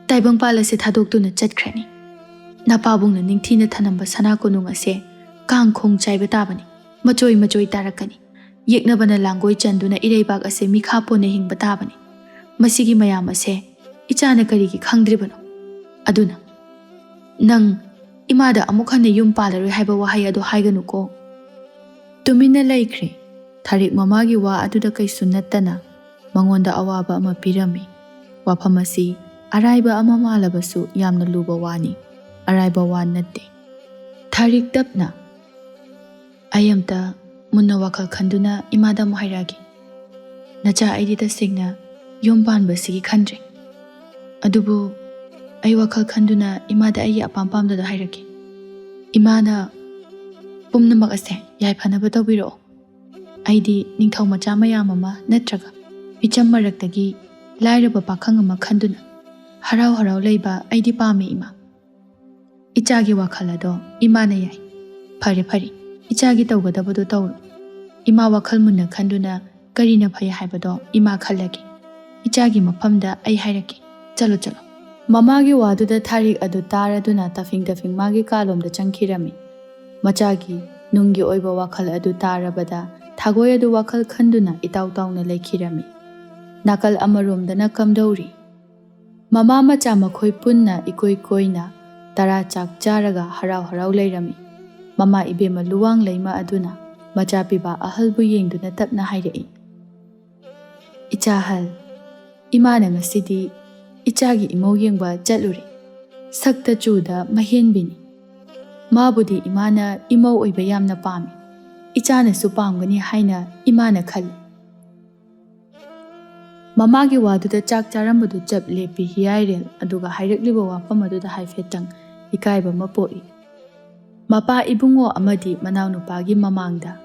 ꯇꯥꯏꯕꯪꯄꯥꯜ ꯑꯁꯦ ꯊꯥꯗꯣꯛꯇꯨꯅ ꯆꯠꯈ꯭ꯔꯅꯤ꯫ ꯅꯄꯥꯕꯨꯡꯅ ꯅꯤꯡꯊꯤꯅ ꯊꯅꯝꯕ ꯁꯅꯥ ꯀꯣꯅꯨꯡ ꯑꯁꯦ ꯀꯥꯡ ꯈꯣꯡ ꯆꯥꯏꯕ ꯇꯥꯕꯅꯤ꯫ ꯃꯆꯣꯏ ꯃꯆꯣꯏ ꯇꯥꯔꯛꯀꯅꯤ꯫ ꯌꯦꯛꯅꯕꯅ ꯂꯥꯡꯒꯣꯏ ꯆꯟꯗꯨꯅ ꯏꯔꯩꯕꯥꯛ ꯑꯁꯦ ꯃꯤꯈꯥ ꯄꯣꯟꯅ ꯍꯤꯡꯕ ꯇꯥꯕꯅꯤ꯫ ꯃꯁꯤꯒꯤ ꯃꯌꯥꯝ ꯑꯁꯦ ꯏꯆꯥꯅ ꯀꯔꯤꯒꯤ ꯈꯪꯗ꯭ꯔꯤꯕꯅꯣ? ꯑꯗꯨꯅ ꯅꯪ ꯏꯃꯥꯗ ꯑꯃꯨꯛ ꯍꯟꯅ ꯌꯨꯝ ꯄꯥꯜꯂꯔꯣꯏ ꯍꯥꯏꯕ ꯋꯥꯍꯩ ꯑꯗꯨ ꯍꯥꯏꯒꯅꯨꯀꯣ꯫" ꯇꯨꯃꯤꯟꯅ ꯂꯩꯈ꯭ꯔꯦ꯫ ꯊꯥꯔꯤꯛ ꯃꯃꯥꯒꯤ ꯋꯥ ꯑꯗꯨꯗ ꯀꯩꯁꯨ ꯅꯠꯇꯅ ꯃꯉꯣꯟꯗ ꯑꯋꯥꯕ ꯑꯃ ꯄꯤꯔꯝꯃꯤ꯫ ꯋꯥꯐꯝ ꯑꯁꯤ ꯑꯔꯥꯏꯕ ꯑꯃ ꯃꯥꯜꯂꯕꯁꯨ ꯌꯥꯝꯅ ꯂꯨꯕ ꯋꯥꯅꯤ꯫ ꯑꯔꯥꯏꯕ ꯋꯥ ꯅꯠꯇꯦ꯫ ꯊꯥꯔꯤꯛ ꯇꯞꯅ, "ꯑꯩ ꯑꯝꯇ ꯃꯨꯟꯅ ꯋꯥꯈꯜ ꯈꯟꯗꯨꯅ ꯏꯃꯥꯗ ꯑꯃꯨꯛ ꯍꯥꯏꯔꯛꯑꯒꯦ꯫ ꯅꯆꯥ, ꯑꯩꯗꯤ ꯇꯁꯦꯡꯅ ꯌꯨꯝ ꯄꯥꯟꯕꯁꯤꯒꯤ ꯈꯟꯗ꯭ꯔꯦ꯫ ꯑꯗꯨꯕꯨ ꯑꯩ ꯋꯥꯈꯜ ꯈꯟꯗꯨꯅ ꯏꯃꯥꯗ ꯑꯩꯒꯤ ꯑꯄꯥꯝ ꯄꯥꯝꯗꯗꯣ ꯍꯥꯏꯔꯛꯀꯦ꯫ ꯏꯃꯥꯅ ꯄꯨꯝꯅꯃꯛ ꯑꯁꯦ ꯌꯥꯏꯐꯅꯕ ꯇꯧꯕꯤꯔꯛꯑꯣ꯫ ꯑꯩꯗꯤ ꯅꯤꯡꯊꯧ ꯃꯆꯥ ꯃꯌꯥꯝ ꯑꯃ ꯅꯠꯇ꯭ꯔꯒ ꯃꯤꯆꯝ ꯃꯔꯛꯇꯒꯤ ꯂꯥꯏꯔꯕ ꯄꯥꯈꯪ ꯑꯃ ꯈꯟꯗꯨꯅ ꯍꯔꯥꯎ ꯍꯔꯥꯎ ꯂꯩꯕ ꯑꯩꯗꯤ ꯄꯥꯝꯃꯦ, ꯏꯃꯥ꯫" ꯏꯆꯥꯒꯤ ꯋꯥꯈꯜ ꯑꯗꯣ ꯏꯃꯥꯅ ꯌꯥꯏ꯫ ꯐꯔꯦ, ꯐꯔꯦ, ꯏꯆꯥꯒꯤ ꯇꯧꯒꯗꯕꯗꯣ ꯇꯧꯔꯣ꯫ ꯏꯃꯥ ꯋꯥꯈꯜ ꯃꯨꯟꯅ ꯈꯟꯗꯨꯅ ꯀꯔꯤꯅ ꯐꯩ ꯍꯥꯏꯕꯗꯣ ꯏꯃꯥ ꯈꯜꯂꯒꯦ꯫ ꯏꯆꯥꯒꯤ ꯃꯐꯝꯗ ꯑꯩ ꯍꯥꯏꯔꯛꯀꯦ꯫ ꯆꯠꯂꯣ, ꯆꯠꯂꯣ꯫ ꯃꯃꯥꯒꯤ ꯋꯥꯗꯨꯗ ꯊꯥꯔꯤꯛ ꯑꯗꯨ ꯇꯥꯔꯗꯨꯅ ꯇꯐꯤꯡ ꯇꯐꯤꯡ ꯃꯥꯒꯤ ꯀꯥꯂꯣꯝꯗ ꯆꯪꯈꯤꯔꯝꯃꯤ꯫ ꯃꯆꯥꯒꯤ ꯅꯨꯡꯒꯤ ꯑꯣꯏꯕ ꯋꯥꯈꯜ ꯑꯗꯨ ꯇꯥꯔꯕꯗ ꯊꯥꯒꯣꯏ ꯑꯗꯨ ꯋꯥꯈꯜ ꯈꯟꯗꯨꯅ ꯏꯇꯥꯎ ꯇꯥꯎꯅ ꯂꯩꯈꯤꯔꯝꯃꯤ꯫ ꯅꯥꯀꯜ ꯑꯃꯔꯣꯝꯗꯅ ꯀꯝꯗꯧꯔꯤ? ꯃꯃꯥ ꯃꯆꯥ ꯃꯈꯣꯏ ꯄꯨꯟꯅ ꯏꯀꯣꯏ ꯀꯣꯏꯅ ꯇꯔꯥ ꯆꯥꯛ ꯆꯥꯔꯒ ꯍꯔꯥꯎ ꯍꯔꯥꯎ ꯂꯩꯔꯝꯃꯤ꯫ ꯃꯃꯥ ꯏꯕꯦꯝꯃ ꯂꯨꯋꯥꯡ ꯂꯩꯃ ꯑꯗꯨꯅ ꯃꯆꯥ ꯄꯤꯕ ꯑꯍꯜꯕꯨ ꯌꯦꯡꯗꯨꯅ ꯇꯞꯅ ꯍꯥꯏꯔꯛꯏ, "ꯏꯆꯥꯍꯜ, ꯏꯃꯥꯅ ꯉꯁꯤꯗꯤ ꯏꯆꯥꯒꯤ ꯏꯃꯧ ꯌꯦꯡꯕ ꯆꯠꯂꯨꯔꯦ꯫ ꯁꯛꯇ ꯆꯨꯗ ꯃꯍꯦꯟꯕꯤꯅꯤ꯫ ꯃꯥꯕꯨꯗꯤ ꯏꯃꯥꯅ ꯏꯃꯧ ꯑꯣꯏꯕ ꯌꯥꯝꯅ ꯄꯥꯝꯃꯤ꯫ ꯏꯆꯥꯅꯁꯨ ꯄꯥꯝꯒꯅꯤ ꯍꯥꯏꯅ ꯏꯃꯥꯅ ꯈꯜꯂꯤ꯫" ꯃꯃꯥꯒꯤ ꯋꯥꯗꯨꯗ ꯆꯥꯛ ꯆꯥꯔꯝꯕꯗꯨ ꯆꯞ ꯂꯦꯞꯄꯤ ꯍꯤꯌꯥꯏꯔꯦꯜ, ꯑꯗꯨꯒ ꯍꯥꯏꯔꯛꯂꯤꯕ ꯋꯥꯐꯝ ꯑꯗꯨꯗ ꯍꯥꯏꯐꯦꯠꯇꯪ ꯏꯀꯥꯏꯕ ꯑꯃ ꯄꯣꯛꯏ꯫ ꯃꯄꯥ ꯏꯕꯨꯡꯉꯣ ꯑꯃꯗꯤ ꯃꯅꯥꯎꯅꯨꯄꯥꯒꯤ ꯃꯃꯥꯡꯗ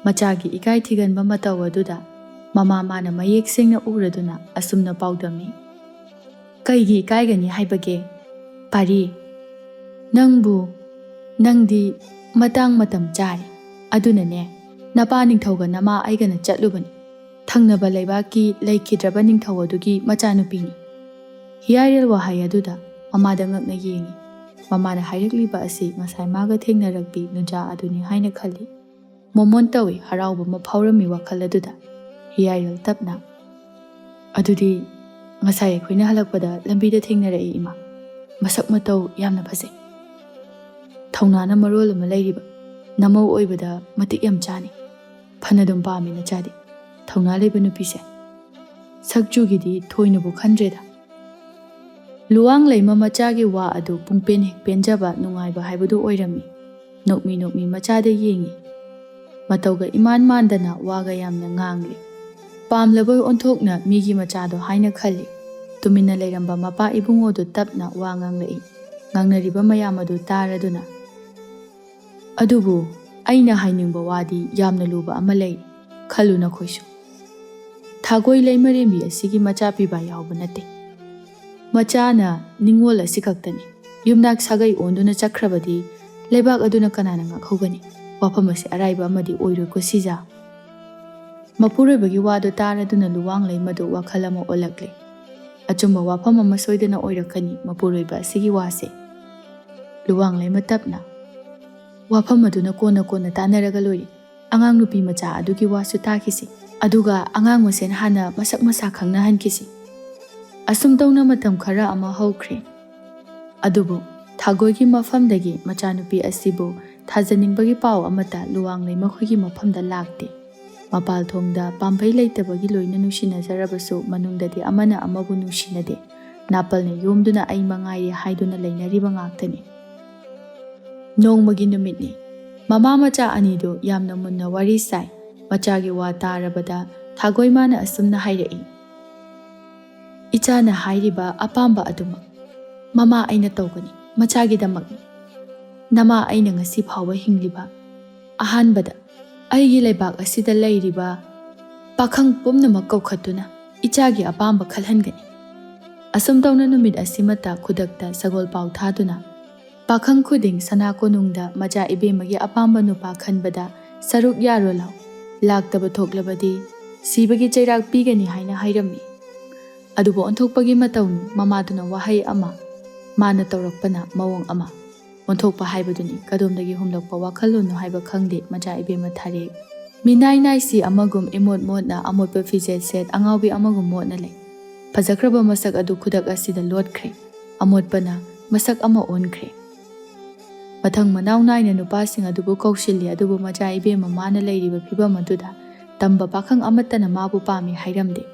ꯃꯆꯥꯒꯤ ꯏꯀꯥꯏ ꯊꯤꯒꯟꯕ ꯃꯇꯧ ꯑꯗꯨꯗ ꯃꯃꯥ ꯃꯥꯅ ꯃꯌꯦꯛ ꯁꯦꯡꯅ ꯎꯔꯗꯨꯅ ꯑꯁꯨꯝꯅ ꯄꯥꯎꯗꯝꯃꯤ꯫ "ꯀꯩꯒꯤ ꯏꯀꯥꯏꯒꯅꯤ ꯍꯥꯏꯕꯒꯦ? ꯄꯥꯔꯤ, ꯅꯪꯕꯨ, ꯅꯪꯗꯤ ꯃꯇꯥꯡ ꯃꯇꯝ ꯆꯥꯔꯦ꯫ ꯑꯗꯨꯅꯅꯦ, ꯅꯄꯥ ꯅꯤꯡꯊꯧꯒ ꯅꯃꯥ ꯑꯩꯒꯅ ꯆꯠꯂꯨꯕꯅꯤ꯫ ꯊꯪꯅꯕ ꯂꯩꯕꯥꯛꯀꯤ ꯂꯩꯈꯤꯗ꯭ꯔꯕ ꯅꯤꯡꯊꯧ ꯑꯗꯨꯒꯤ ꯃꯆꯥꯅꯨꯄꯤꯅꯤ꯫" ꯍꯤꯌꯥꯏꯔꯦꯜ ꯋꯥꯍꯩ ꯑꯗꯨꯗ ꯃꯃꯥꯗ ꯉꯛꯅ ꯌꯦꯡꯉꯤ꯫ ꯃꯃꯥꯅ ꯍꯥꯏꯔꯛꯂꯤꯕ ꯑꯁꯤ ꯉꯁꯥꯏ ꯃꯥꯒ ꯊꯦꯡꯅꯔꯛꯄꯤ ꯅꯨꯖꯥ ꯑꯗꯨꯅꯤ ꯍꯥꯏꯅ ꯈꯜꯂꯤ꯫ ꯃꯣꯃꯣꯟ ꯇꯧꯏ, ꯍꯔꯥꯎꯕ ꯑꯃ ꯐꯥꯎꯔꯝꯃꯤ ꯋꯥꯈꯜ ꯑꯗꯨꯗ꯫ ꯍꯤꯌꯥꯏꯔꯦꯜ ꯇꯞꯅ, "ꯑꯗꯨꯗꯤ ꯉꯁꯥꯏ ꯑꯩꯈꯣꯏꯅ ꯍꯜꯂꯛꯄꯗ ꯂꯝꯕꯤꯗ ꯊꯦꯡꯅꯔꯛꯏ, ꯏꯃꯥ꯫ ꯃꯁꯛ ꯃꯇꯧ ꯌꯥꯝꯅ ꯐꯖꯩ꯫ ꯊꯧꯅꯥꯅ ꯃꯔꯣꯜ ꯑꯃ ꯂꯩꯔꯤꯕ꯫ ꯅꯃꯧ ꯑꯣꯏꯕꯗ ꯃꯇꯤꯛ ꯌꯥꯝ ꯆꯥꯅꯤ꯫ ꯐꯅꯗꯨꯝ ꯄꯥꯝꯃꯤ ꯅꯆꯥꯗꯤ꯫ ꯊꯧꯅꯥ ꯂꯩꯕ ꯅꯨꯄꯤꯁꯦ꯫ ꯁꯛꯆꯨꯒꯤꯗꯤ ꯊꯣꯏꯅꯕꯨ ꯈꯟꯗ꯭ꯔꯦꯗ꯫" ꯂꯨꯋꯥꯡ ꯂꯩꯃ ꯃꯆꯥꯒꯤ ꯋꯥ ꯑꯗꯨ ꯄꯨꯡꯄꯦꯟ ꯍꯦꯛ ꯄꯦꯟꯖꯕ, ꯅꯨꯡꯉꯥꯏꯕ ꯍꯥꯏꯕꯗꯨ ꯑꯣꯏꯔꯝꯃꯤ꯫ ꯅꯣꯛꯃꯤ ꯅꯣꯛꯃꯤ ꯃꯆꯥꯗ ꯌꯦꯡꯉꯤ꯫ ꯃꯇꯧꯒ ꯏꯃꯥꯟ ꯃꯥꯟꯗꯅ ꯋꯥꯒ ꯌꯥꯝꯅ ꯉꯥꯡꯂꯤ꯫ ꯄꯥꯝꯂꯕꯣꯏ ꯑꯣꯟꯊꯣꯛꯅ ꯃꯤꯒꯤ ꯃꯆꯥꯗꯣ ꯍꯥꯏꯅ ꯈꯜꯂꯤ꯫ ꯇꯨꯃꯤꯟꯅ ꯂꯩꯔꯝꯕ ꯃꯄꯥ ꯏꯕꯨꯡꯉꯣꯗꯨ ꯇꯞꯅ ꯋꯥ ꯉꯥꯡꯂꯛꯏ꯫ ꯉꯥꯡꯅꯔꯤꯕ ꯃꯌꯥꯝ ꯑꯗꯨ ꯇꯥꯔꯗꯨꯅ, "ꯑꯗꯨꯕꯨ ꯑꯩꯅ ꯍꯥꯏꯅꯤꯡꯕ ꯋꯥꯗꯤ ꯌꯥꯝꯅ ꯂꯨꯕ ꯑꯃ ꯂꯩ꯫ ꯈꯜꯂꯨ ꯅꯈꯣꯏꯁꯨ꯫ ꯊꯥꯒꯣꯏ ꯂꯩꯃꯔꯦꯝꯕꯤ ꯑꯁꯤꯒꯤ ꯃꯆꯥ ꯄꯤꯕ ꯌꯥꯎꯕ ꯅꯠꯇꯦ꯫ ꯃꯆꯥꯅ ꯅꯤꯡꯉꯣꯜ ꯑꯁꯤ ꯈꯛꯇꯅꯤ꯫ ꯌꯨꯝꯅꯥꯛ ꯁꯥꯒꯩ ꯑꯣꯟꯗꯨꯅ ꯆꯠꯈ꯭ꯔꯕꯗꯤ ꯂꯩꯕꯥꯛ ꯑꯗꯨꯅ ꯀꯅꯥꯅ ꯉꯥꯛꯍꯧꯒꯅꯤ? ꯋꯥꯐꯝ ꯑꯁꯤ ꯑꯔꯥꯏꯕ ꯑꯃꯗꯤ ꯑꯣꯏꯔꯣꯏꯀꯣ ꯁꯤꯖꯥ꯫" ꯃꯄꯨꯔꯣꯏꯕꯒꯤ ꯋꯥꯗꯨ ꯇꯥꯔꯗꯨꯅ ꯂꯨꯋꯥꯡ ꯂꯩꯃꯗꯨ ꯋꯥꯈꯜ ꯑꯃ ꯑꯣꯜꯂꯛꯂꯦ꯫ "ꯑꯆꯨꯝꯕ ꯋꯥꯐꯝ ꯑꯃ ꯁꯣꯏꯗꯅ ꯑꯣꯏꯔꯛꯀꯅꯤ ꯃꯄꯨꯔꯣꯏꯕ ꯑꯁꯤꯒꯤ ꯋꯥꯁꯦ꯫" ꯂꯨꯋꯥꯡ ꯂꯩꯃ ꯇꯞꯅ, "ꯋꯥꯐꯝ ꯑꯗꯨꯅ ꯀꯣꯟꯅ ꯀꯣꯟꯅ ꯇꯥꯟꯅꯔꯒ ꯂꯣꯏꯔꯦ꯫ ꯑꯉꯥꯡ ꯅꯨꯄꯤ ꯃꯆꯥ ꯑꯗꯨꯒꯤ ꯋꯥꯁꯨ ꯇꯥꯈꯤꯁꯤ꯫ ꯑꯗꯨꯒ ꯑꯉꯥꯡ ꯃꯁꯦꯟ ꯍꯥꯟꯅ ꯃꯁꯛ ꯃꯁꯥ ꯈꯪꯅꯍꯟꯈꯤꯁꯤ꯫" ꯑꯁꯨꯝ ꯇꯧꯅ ꯃꯇꯝ ꯈꯔ ꯑꯃ ꯍꯧꯈ꯭ꯔꯦ꯫ ꯑꯗꯨꯕꯨ ꯊꯥꯒꯣꯏꯒꯤ ꯃꯐꯝꯗꯒꯤ ꯃꯆꯥꯅꯨꯄꯤ ꯑꯁꯤꯕꯨ ꯊꯥꯖꯅꯤꯡꯕꯒꯤ ꯄꯥꯎ ꯑꯃꯠꯇ ꯂꯨꯋꯥꯡꯂꯩ ꯃꯈꯣꯏꯒꯤ ꯃꯐꯝꯗ ꯂꯥꯛꯇꯦ꯫ ꯃꯄꯥꯜ ꯊꯣꯡꯗ ꯄꯥꯝꯕꯩ ꯂꯩꯇꯕꯒꯤ ꯂꯣꯏꯅ ꯅꯨꯡꯁꯤꯅꯖꯔꯕꯁꯨ, ꯃꯅꯨꯡꯗꯗꯤ ꯑꯃꯅ ꯑꯃꯕꯨ ꯅꯨꯡꯁꯤꯅꯗꯦ꯫ ꯅꯥꯄꯜꯅ ꯌꯣꯝꯗꯨꯅ ꯑꯩ ꯃꯉꯥꯏꯔꯦ ꯍꯥꯏꯗꯨꯅ ꯂꯩꯅꯔꯤꯕ ꯉꯥꯛꯇꯅꯤ꯫ ꯅꯣꯡꯃꯒꯤ ꯅꯨꯃꯤꯠꯅꯤ꯫ ꯃꯃꯥ ꯃꯆꯥ ꯑꯅꯤꯗꯨ ꯌꯥꯝꯅ ꯃꯨꯟꯅ ꯋꯥꯔꯤ ꯁꯥꯏ꯫ ꯃꯆꯥꯒꯤ ꯋꯥ ꯇꯥꯔꯕꯗ ꯊꯥꯒꯣꯏꯃꯥꯅ ꯑꯁꯨꯝꯅ ꯍꯥꯏꯔꯛꯏ, "ꯏꯆꯥꯅ ꯍꯥꯏꯔꯤꯕ ꯑꯄꯥꯝꯕ ꯑꯗꯨꯃꯛ ꯃꯃꯥ ꯑꯩꯅ ꯇꯧꯒꯅꯤ, ꯃꯆꯥꯒꯤꯗꯃꯛꯅꯤ꯫ ꯅꯃꯥ ꯑꯩꯅ ꯉꯁꯤ ꯐꯥꯎꯕ ꯍꯤꯡꯂꯤꯕ꯫ ꯑꯍꯥꯟꯕꯗ ꯑꯩꯒꯤ ꯂꯩꯕꯥꯛ ꯑꯁꯤꯗ ꯂꯩꯔꯤꯕ ꯄꯥꯈꯪ ꯄꯨꯝꯅꯃꯛ ꯀꯧꯈꯠꯇꯨꯅ ꯏꯆꯥꯒꯤ ꯑꯄꯥꯝꯕ ꯈꯜꯍꯟꯒꯅꯤ꯫" ꯑꯁꯨꯝ ꯇꯧꯅ ꯅꯨꯃꯤꯠ ꯑꯁꯤꯃꯇ ꯈꯨꯗꯛꯇ ꯁꯒꯣꯜ ꯄꯥꯎ ꯊꯥꯗꯨꯅ ꯄꯥꯈꯪ ꯈꯨꯗꯤꯡ ꯁꯅꯥ ꯀꯣꯅꯨꯡꯗ ꯃꯆꯥ ꯏꯕꯦꯝꯃꯒꯤ ꯑꯄꯥꯝꯕ ꯅꯨꯄꯥ ꯈꯟꯕꯗ ꯁꯔꯨꯛ ꯌꯥꯔꯣ ꯂꯥꯎ, ꯂꯥꯛꯇꯕ ꯊꯣꯛꯂꯕꯗꯤ ꯁꯤꯕꯒꯤ ꯆꯩꯔꯥꯛ ꯄꯤꯒꯅꯤ ꯍꯥꯏꯅ ꯍꯥꯏꯔꯝꯃꯤ꯫ ꯑꯗꯨꯕꯨ ꯑꯣꯟꯊꯣꯛꯄꯒꯤ ꯃꯇꯧꯅꯤ, ꯃꯃꯥꯗꯨꯅ ꯋꯥꯍꯩ ꯑꯃ, ꯃꯥꯅ ꯇꯧꯔꯛꯄꯅ ꯃꯑꯣꯡ ꯑꯃ꯫ ꯑꯣꯟꯊꯣꯛꯄ ꯍꯥꯏꯕꯗꯨꯅꯤ, ꯀꯗꯣꯝꯗꯒꯤ ꯍꯨꯝꯂꯛꯄ ꯋꯥꯈꯜꯂꯣꯟꯅꯣ ꯍꯥꯏꯕ ꯈꯪꯗꯦ ꯃꯆꯥ ꯏꯕꯦꯝꯃ ꯊꯥꯔꯦꯛ꯫ ꯃꯤꯅꯥꯏ ꯅꯥꯏꯁꯤ ꯑꯃꯒꯨꯝ ꯏꯃꯣꯠ ꯃꯣꯠꯅ ꯑꯃꯣꯠꯄ ꯐꯤꯖꯦꯠ ꯁꯦꯠ ꯑꯉꯥꯎꯕꯤ ꯑꯃꯒꯨꯝ ꯃꯣꯠꯅ ꯂꯩ꯫ ꯐꯖꯈ꯭ꯔꯕ ꯃꯁꯛ ꯑꯗꯨ ꯈꯨꯗꯛ ꯑꯁꯤꯗ ꯂꯣꯠꯈ꯭ꯔꯦ꯫ ꯑꯃꯣꯠꯄꯅ ꯃꯁꯛ ꯑꯃ ꯑꯣꯟꯈ꯭ꯔꯦ꯫ ꯃꯊꯪ ꯃꯅꯥꯎ ꯅꯥꯏꯅ ꯅꯨꯄꯥꯁꯤꯡ ꯑꯗꯨꯕꯨ ꯀꯧꯁꯤꯜꯂꯤ, ꯑꯗꯨꯕꯨ ꯃꯆꯥ ꯏꯕꯦꯝꯃ ꯃꯥꯅ ꯂꯩꯔꯤꯕ ꯐꯤꯕꯝ ꯑꯗꯨꯗ ꯇꯝꯕ ꯄꯥꯈꯪ ꯑꯃꯠꯇꯅ ꯃꯥꯕꯨ ꯄꯥꯝꯃꯤ ꯍꯥꯏꯔꯝꯗꯦ꯫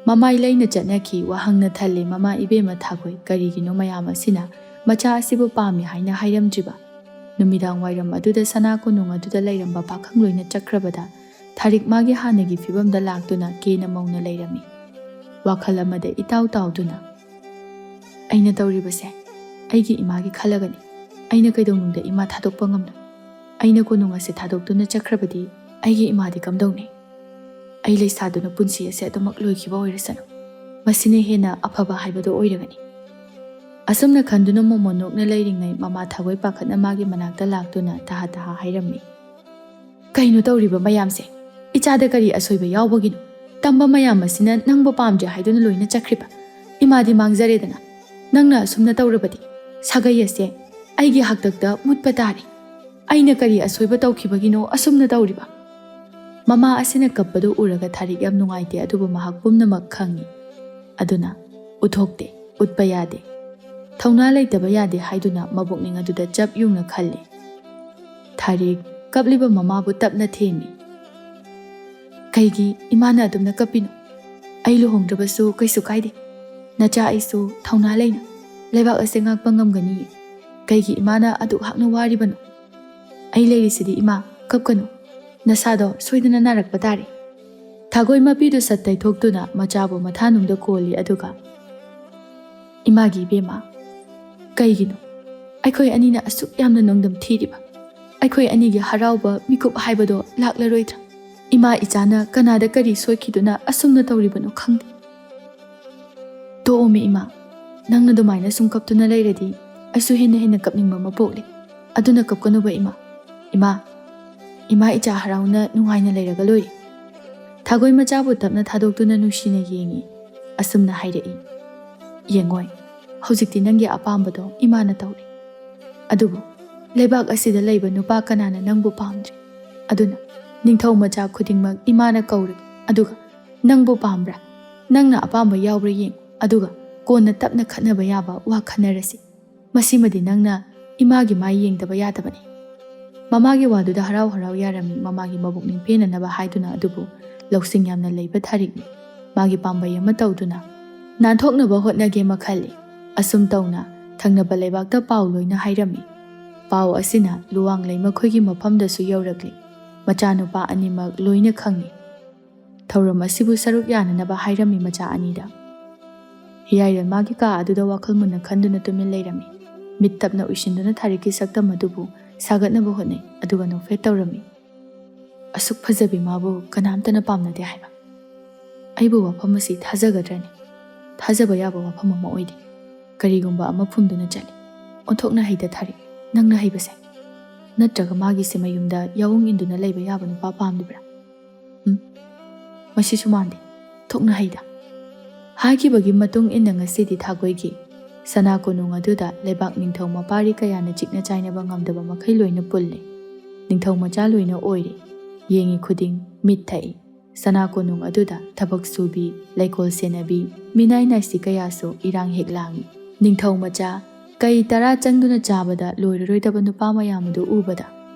ꯃꯃꯥꯏ ꯂꯩꯅ ꯆꯠꯅꯈꯤ, ꯋꯥꯍꯪꯅ ꯊꯜꯂꯦ, "ꯃꯃꯥ ꯏꯕꯦꯝꯃ ꯊꯥꯒꯣꯏ, ꯀꯔꯤꯒꯤꯅꯣ ꯃꯌꯥꯝ ꯑꯁꯤꯅ ꯃꯆꯥ ꯑꯁꯤꯕꯨ ꯄꯥꯝꯃꯤ ꯍꯥꯏꯅ ꯍꯥꯏꯔꯝꯗ꯭ꯔꯤꯕ?" ꯅꯨꯃꯤꯗꯥꯡ ꯋꯥꯏꯔꯝ ꯑꯗꯨꯗ ꯁꯅꯥ ꯀꯣꯅꯨꯡ ꯑꯗꯨꯗ ꯂꯩꯔꯝꯕ ꯄꯥꯈꯪ ꯂꯣꯏꯅ ꯆꯠꯈ꯭ꯔꯕꯗ ꯊꯥꯔꯤꯛ ꯃꯥꯒꯤ ꯍꯥꯟꯅꯒꯤ ꯐꯤꯕꯝꯗ ꯂꯥꯛꯇꯨꯅ ꯀꯦꯅ ꯃꯧꯅ ꯂꯩꯔꯝꯃꯤ꯫ ꯋꯥꯈꯜ ꯑꯃꯗ ꯏꯇꯥꯎ ꯇꯥꯎꯗꯨꯅ, "ꯑꯩꯅ ꯇꯧꯔꯤꯕꯁꯦ ꯑꯩꯒꯤ ꯏꯃꯥꯒꯤ ꯈꯜꯂꯒꯅꯤ꯫ ꯑꯩꯅ ꯀꯩꯗꯧꯅꯨꯡꯗ ꯏꯃꯥ ꯊꯥꯗꯣꯛꯄ ꯉꯝꯂꯣꯏ꯫ ꯑꯩꯅ ꯀꯣꯅꯨꯡ ꯑꯁꯦ ꯊꯥꯗꯣꯛꯇꯨꯅ ꯆꯠꯈ꯭ꯔꯕꯗꯤ ꯑꯩꯒꯤ ꯏꯃꯥꯗꯤ ꯀꯝꯗꯧꯅꯤ? ꯑꯩ ꯂꯩꯁꯥꯗꯨꯅ ꯄꯨꯟꯁꯤ ꯑꯁꯦ ꯑꯗꯨꯃꯛ ꯂꯣꯏꯈꯤꯕ ꯑꯣꯏꯔꯁꯅꯨ꯫ ꯃꯁꯤꯅ ꯍꯦꯟꯅ ꯑꯐꯕ ꯍꯥꯏꯕꯗꯨ ꯑꯣꯏꯔꯒꯅꯤ꯫" ꯑꯁꯨꯝꯅ ꯈꯟꯗꯨꯅ ꯃꯣꯃꯣꯟ ꯅꯣꯛꯅ ꯂꯩꯔꯤꯉꯩ ꯃꯃꯥ ꯊꯥꯒꯣꯏ ꯄꯥꯈꯠꯅ ꯃꯥꯒꯤ ꯃꯅꯥꯛꯇ ꯂꯥꯛꯇꯨꯅ ꯇꯍꯥ ꯇꯍꯥ ꯍꯥꯏꯔꯝꯃꯤ꯫ "ꯀꯩꯅꯣ ꯇꯧꯔꯤꯕ ꯃꯌꯥꯝꯁꯦ? ꯏꯆꯥꯗ ꯀꯔꯤ ꯑꯁꯣꯏꯕ ꯌꯥꯎꯕꯒꯤꯅꯣ? ꯇꯝꯕ ꯃꯌꯥꯝ ꯑꯁꯤꯅ ꯅꯪꯕꯨ ꯄꯥꯝꯗ꯭ꯔꯦ ꯍꯥꯏꯗꯨꯅ ꯂꯣꯏꯅ ꯆꯠꯈ꯭ꯔꯤꯕ? ꯏꯃꯥꯗꯤ ꯃꯥꯡꯖꯔꯦꯗꯅ꯫ ꯅꯪꯅ ꯑꯁꯨꯝꯅ ꯇꯧꯔꯕꯗꯤ ꯁꯥꯒꯩ ꯑꯁꯦ ꯑꯩꯒꯤ ꯍꯥꯛꯇꯛꯇ ꯃꯨꯠꯄ ꯇꯥꯔꯦ꯫ ꯑꯩꯅ ꯀꯔꯤ ꯑꯁꯣꯏꯕ ꯇꯧꯈꯤꯕꯒꯤꯅꯣ ꯑꯁꯨꯝꯅ ꯇꯧꯔꯤꯕ?" ꯃꯃꯥ ꯑꯁꯤꯅ ꯀꯞꯄꯗꯨ ꯎꯔꯒ ꯊꯥꯔꯤꯛ ꯌꯥꯝ ꯅꯨꯡꯉꯥꯏꯇꯦ, ꯑꯗꯨꯕꯨ ꯃꯍꯥꯛ ꯄꯨꯝꯅꯃꯛ ꯈꯪꯏ꯫ ꯑꯗꯨꯅ ꯎꯠꯊꯣꯛꯇꯦ, ꯎꯠꯄ ꯌꯥꯗꯦ꯫ ꯊꯧꯅꯥ ꯂꯩꯇꯕ ꯌꯥꯗꯦ ꯍꯥꯏꯗꯨꯅ ꯃꯕꯨꯛꯅꯤꯡ ꯑꯗꯨꯗ ꯆꯞ ꯌꯨꯡꯅ ꯈꯜꯂꯤ꯫ ꯊꯥꯔꯤꯛ ꯀꯞꯂꯤꯕ ꯃꯃꯥꯕꯨ ꯇꯞꯅ ꯊꯦꯝꯃꯤ꯫ "ꯀꯩꯒꯤ ꯏꯃꯥꯅ ꯑꯗꯨꯝꯅ ꯀꯞꯄꯤꯅꯣ? ꯑꯩ ꯂꯨꯍꯣꯡꯗ꯭ꯔꯕꯁꯨ ꯀꯩꯁꯨ ꯀꯥꯏꯗꯦ꯫ ꯅꯆꯥ ꯑꯩꯁꯨ ꯊꯧꯅꯥ ꯂꯩꯅ ꯂꯩꯕꯥꯛ ꯑꯁꯦ ꯉꯥꯛꯄ ꯉꯝꯒꯅꯤꯌꯦ꯫ ꯀꯩꯒꯤ ꯏꯃꯥꯅ ꯑꯗꯨꯛ ꯍꯥꯛꯅ ꯋꯥꯔꯤꯕꯅꯣ? ꯑꯩ ꯂꯩꯔꯤꯁꯤꯗꯤ ꯏꯃꯥ, ꯀꯞꯀꯅꯨ꯫ ꯅꯁꯥꯗꯣ ꯁꯣꯏꯗꯅ ꯅꯥꯔꯛꯄ ꯇꯥꯔꯦ꯫" ꯊꯥꯒꯣꯏ ꯃꯄꯤꯗꯨ ꯁꯠ ꯇꯩꯊꯣꯛꯇꯨꯅ ꯃꯆꯥꯕꯨ ꯃꯊꯥꯅꯨꯡꯗ ꯀꯣꯜꯂꯤ, ꯑꯗꯨꯒ "ꯏꯃꯥꯒꯤ ꯏꯕꯦꯝꯃ, ꯀꯩꯒꯤꯅꯣ ꯑꯩꯈꯣꯏ ꯑꯅꯤꯅ ꯑꯁꯨꯛ ꯌꯥꯝꯅ ꯅꯣꯡꯗꯝ ꯊꯤꯔꯤꯕ? ꯑꯩꯈꯣꯏ ꯑꯅꯤꯒꯤ ꯍꯔꯥꯎꯕ ꯃꯤꯀꯨꯞ ꯍꯥꯏꯕꯗꯣ ꯂꯥꯛꯂꯔꯣꯏꯗ꯭ꯔꯥ? ꯏꯃꯥ ꯏꯆꯥꯅ ꯀꯅꯥꯗ ꯀꯔꯤ ꯁꯣꯏꯈꯤꯗꯨꯅ ꯑꯁꯨꯝꯅ ꯇꯧꯔꯤꯕꯅꯣ ꯈꯪꯗꯦ꯫" "ꯇꯣꯛꯑꯣꯃꯦ ꯏꯃꯥ, ꯅꯪꯅ ꯑꯗꯨꯃꯥꯏꯅ ꯁꯨꯝ ꯀꯞꯇꯨꯅ ꯂꯩꯔꯗꯤ ꯑꯩꯁꯨ ꯍꯦꯟꯅ ꯍꯦꯟꯅ ꯀꯞꯅꯤꯡꯕ ꯑꯃ ꯄꯣꯛꯂꯦ꯫ ꯑꯗꯨꯅ ꯀꯞꯀꯅꯨꯕ ꯏꯃꯥ꯫ ꯏꯃꯥ, ꯏꯃꯥ ꯏꯆꯥ ꯍꯔꯥꯎꯅ ꯅꯨꯡꯉꯥꯏꯅ ꯂꯩꯔꯒ ꯂꯣꯏꯔꯦ꯫" ꯊꯥꯒꯣꯏ ꯃꯆꯥꯕꯨ ꯇꯞꯅ ꯊꯥꯗꯣꯛꯇꯨꯅ ꯅꯨꯡꯁꯤꯅ ꯌꯦꯡꯉꯤ꯫ ꯑꯁꯨꯝꯅ ꯍꯥꯏꯔꯛꯏ, "ꯌꯦꯡꯉꯣꯏ, ꯍꯧꯖꯤꯛꯇꯤ ꯅꯪꯒꯤ ꯑꯄꯥꯝꯕꯗꯣ ꯏꯃꯥꯅ ꯇꯧꯔꯦ꯫ ꯑꯗꯨꯕꯨ ꯂꯩꯕꯥꯛ ꯑꯁꯤꯗ ꯂꯩꯕ ꯅꯨꯄꯥ ꯀꯅꯥꯅ ꯅꯪꯕꯨ ꯄꯥꯝꯗ꯭ꯔꯤ? ꯑꯗꯨꯅ ꯅꯤꯡꯊꯧ ꯃꯆꯥ ꯈꯨꯗꯤꯡꯃꯛ ꯏꯃꯥꯅ ꯀꯧꯔꯒꯦ꯫ ꯑꯗꯨꯒ ꯅꯪꯕꯨ ꯄꯥꯝꯕ꯭ꯔꯥ? ꯅꯪꯅ ꯑꯄꯥꯝꯕ ꯌꯥꯎꯕ꯭ꯔꯥ ꯌꯦꯡꯉꯨ꯫ ꯑꯗꯨꯒ ꯀꯣꯟꯅ ꯇꯞꯅ ꯈꯠꯅꯕ ꯌꯥꯕ ꯋꯥ ꯈꯟꯅꯔꯁꯤ꯫ ꯃꯁꯤꯃꯗꯤ ꯅꯪꯅ ꯏꯃꯥꯒꯤ ꯃꯥꯏ ꯌꯦꯡꯗꯕ ꯌꯥꯗꯕꯅꯤ꯫" ꯃꯃꯥꯒꯤ ꯋꯥꯗꯨꯗ ꯍꯔꯥꯎ ꯍꯔꯥꯎ ꯌꯥꯔꯝꯃꯤ꯫ ꯃꯃꯥꯒꯤ ꯃꯕꯨꯛꯅꯤꯡ ꯄꯦꯟꯅꯅꯕ ꯍꯥꯏꯗꯨꯅ ꯑꯗꯨꯕꯨ ꯂꯧꯁꯤꯡ ꯌꯥꯝꯅ ꯂꯩꯕ ꯊꯥꯔꯤꯛꯅꯤ꯫ ꯃꯥꯒꯤ ꯄꯥꯝꯕꯩ ꯑꯃ ꯇꯧꯗꯨꯅ ꯅꯥꯟꯊꯣꯛꯅꯕ ꯍꯣꯠꯅꯒꯦ ꯃꯈꯜꯂꯤ꯫ ꯑꯁꯨꯝ ꯇꯧꯅ ꯊꯪꯅꯕ ꯂꯩꯕꯥꯛꯇ ꯄꯥꯎ ꯂꯣꯏꯅ ꯍꯥꯏꯔꯝꯃꯤ꯫ ꯄꯥꯎ ꯑꯁꯤꯅ ꯂꯨꯋꯥꯡꯂꯩ ꯃꯈꯣꯏꯒꯤ ꯃꯐꯝꯗꯁꯨ ꯌꯧꯔꯛꯂꯤ꯫ ꯃꯆꯥꯅꯨꯄꯥ ꯑꯅꯤꯃꯛ ꯂꯣꯏꯅ ꯈꯪꯉꯤ꯫ ꯊꯧꯔꯝ ꯑꯁꯤꯕꯨ ꯁꯔꯨꯛ ꯌꯥꯅꯅꯕ ꯍꯥꯏꯔꯝꯃꯤ ꯃꯆꯥ ꯑꯅꯤꯗ꯫ ꯍꯤꯌꯥꯏꯔꯦꯜ ꯃꯥꯒꯤ ꯀꯥ ꯑꯗꯨꯗ ꯋꯥꯈꯜ ꯃꯨꯟꯅ ꯈꯟꯗꯨꯅ ꯇꯨꯃꯤꯟ ꯂꯩꯔꯝꯃꯤ꯫ ꯃꯤꯠ ꯇꯞꯅ ꯎꯏꯁꯤꯟꯗꯨꯅ ꯊꯥꯔꯤꯛꯀꯤ ꯁꯛꯇꯝ ꯑꯗꯨꯕꯨ ꯁꯥꯒꯠꯅꯕ ꯍꯣꯠꯅꯩ, ꯑꯗꯨꯒ ꯅꯣꯛꯐꯦꯠ ꯇꯧꯔꯝꯃꯤ꯫ "ꯑꯁꯨꯛ ꯐꯖꯕꯤ ꯃꯥꯕꯨ ꯀꯅꯥꯝꯇꯅ ꯄꯥꯝꯅꯗꯦ ꯍꯥꯏꯕ꯫ ꯑꯩꯕꯨ ꯋꯥꯐꯝ ꯑꯁꯤ ꯊꯥꯖꯒꯗ꯭ꯔꯅꯦ? ꯊꯥꯖꯕ ꯌꯥꯕ ꯋꯥꯐꯝ ꯑꯃ ꯑꯣꯏꯗꯦ꯫ ꯀꯔꯤꯒꯨꯝꯕ ꯑꯃ ꯐꯨꯝꯗꯨꯅ ꯆꯠꯂꯤ꯫ ꯑꯣꯟꯊꯣꯛꯅ ꯍꯩꯗ ꯊꯥꯔꯤꯛ, ꯅꯪꯅ ꯍꯩꯕꯁꯦ꯫ ꯅꯠꯇ꯭ꯔꯒ ꯃꯥꯒꯤꯁꯦ ꯃꯌꯨꯝꯗ ꯌꯥꯑꯣꯡ ꯏꯟꯗꯨꯅ ꯂꯩꯕ ꯌꯥꯕ ꯅꯨꯄꯥ ꯄꯥꯝꯂꯤꯕ꯭ꯔꯥ? ꯎꯝ, ꯃꯁꯤꯁꯨ ꯃꯥꯟꯗꯦ꯫ ꯊꯣꯛꯅ ꯍꯩꯗ꯫" ꯍꯥꯏꯈꯤꯕꯒꯤ ꯃꯇꯨꯡ ꯏꯟꯅ ꯉꯁꯤꯗꯤ ꯊꯥꯒꯣꯏꯒꯤ ꯁꯅꯥ ꯀꯣꯅꯨꯡ ꯑꯗꯨꯗ ꯂꯩꯕꯥꯛ ꯅꯤꯡꯊꯧ ꯃꯄꯥꯔꯤ ꯀꯌꯥꯅ ꯆꯤꯛꯅ ꯆꯥꯏꯅꯕ ꯉꯝꯗꯕ ꯃꯈꯩ ꯂꯣꯏꯅ ꯄꯨꯜꯂꯦ꯫ ꯅꯤꯡꯊꯧ ꯃꯆꯥ ꯂꯣꯏꯅ ꯑꯣꯏꯔꯦ꯫ ꯌꯦꯡꯉꯤ ꯈꯨꯗꯤꯡ ꯃꯤꯠ ꯊꯛꯏ꯫ ꯁꯅꯥ ꯀꯣꯅꯨꯡ ꯑꯗꯨꯗ ꯊꯕꯛ ꯁꯨꯕꯤ, ꯂꯩꯀꯣꯜ ꯁꯦꯟꯅꯕꯤ, ꯃꯤꯅꯥꯏ ꯅꯥꯏꯁꯤ ꯀꯌꯥꯁꯨ ꯏꯔꯥꯡ ꯍꯦꯛ ꯂꯥꯡꯏ꯫ ꯅꯤꯡꯊꯧ ꯃꯆꯥ ꯀꯩ ꯇꯔꯥ ꯆꯪꯗꯨꯅ ꯆꯥꯕꯗ ꯂꯣꯏꯔꯔꯣꯏꯗꯕ ꯅꯨꯄꯥ ꯃꯌꯥꯝ ꯑꯗꯨ ꯎꯕꯗ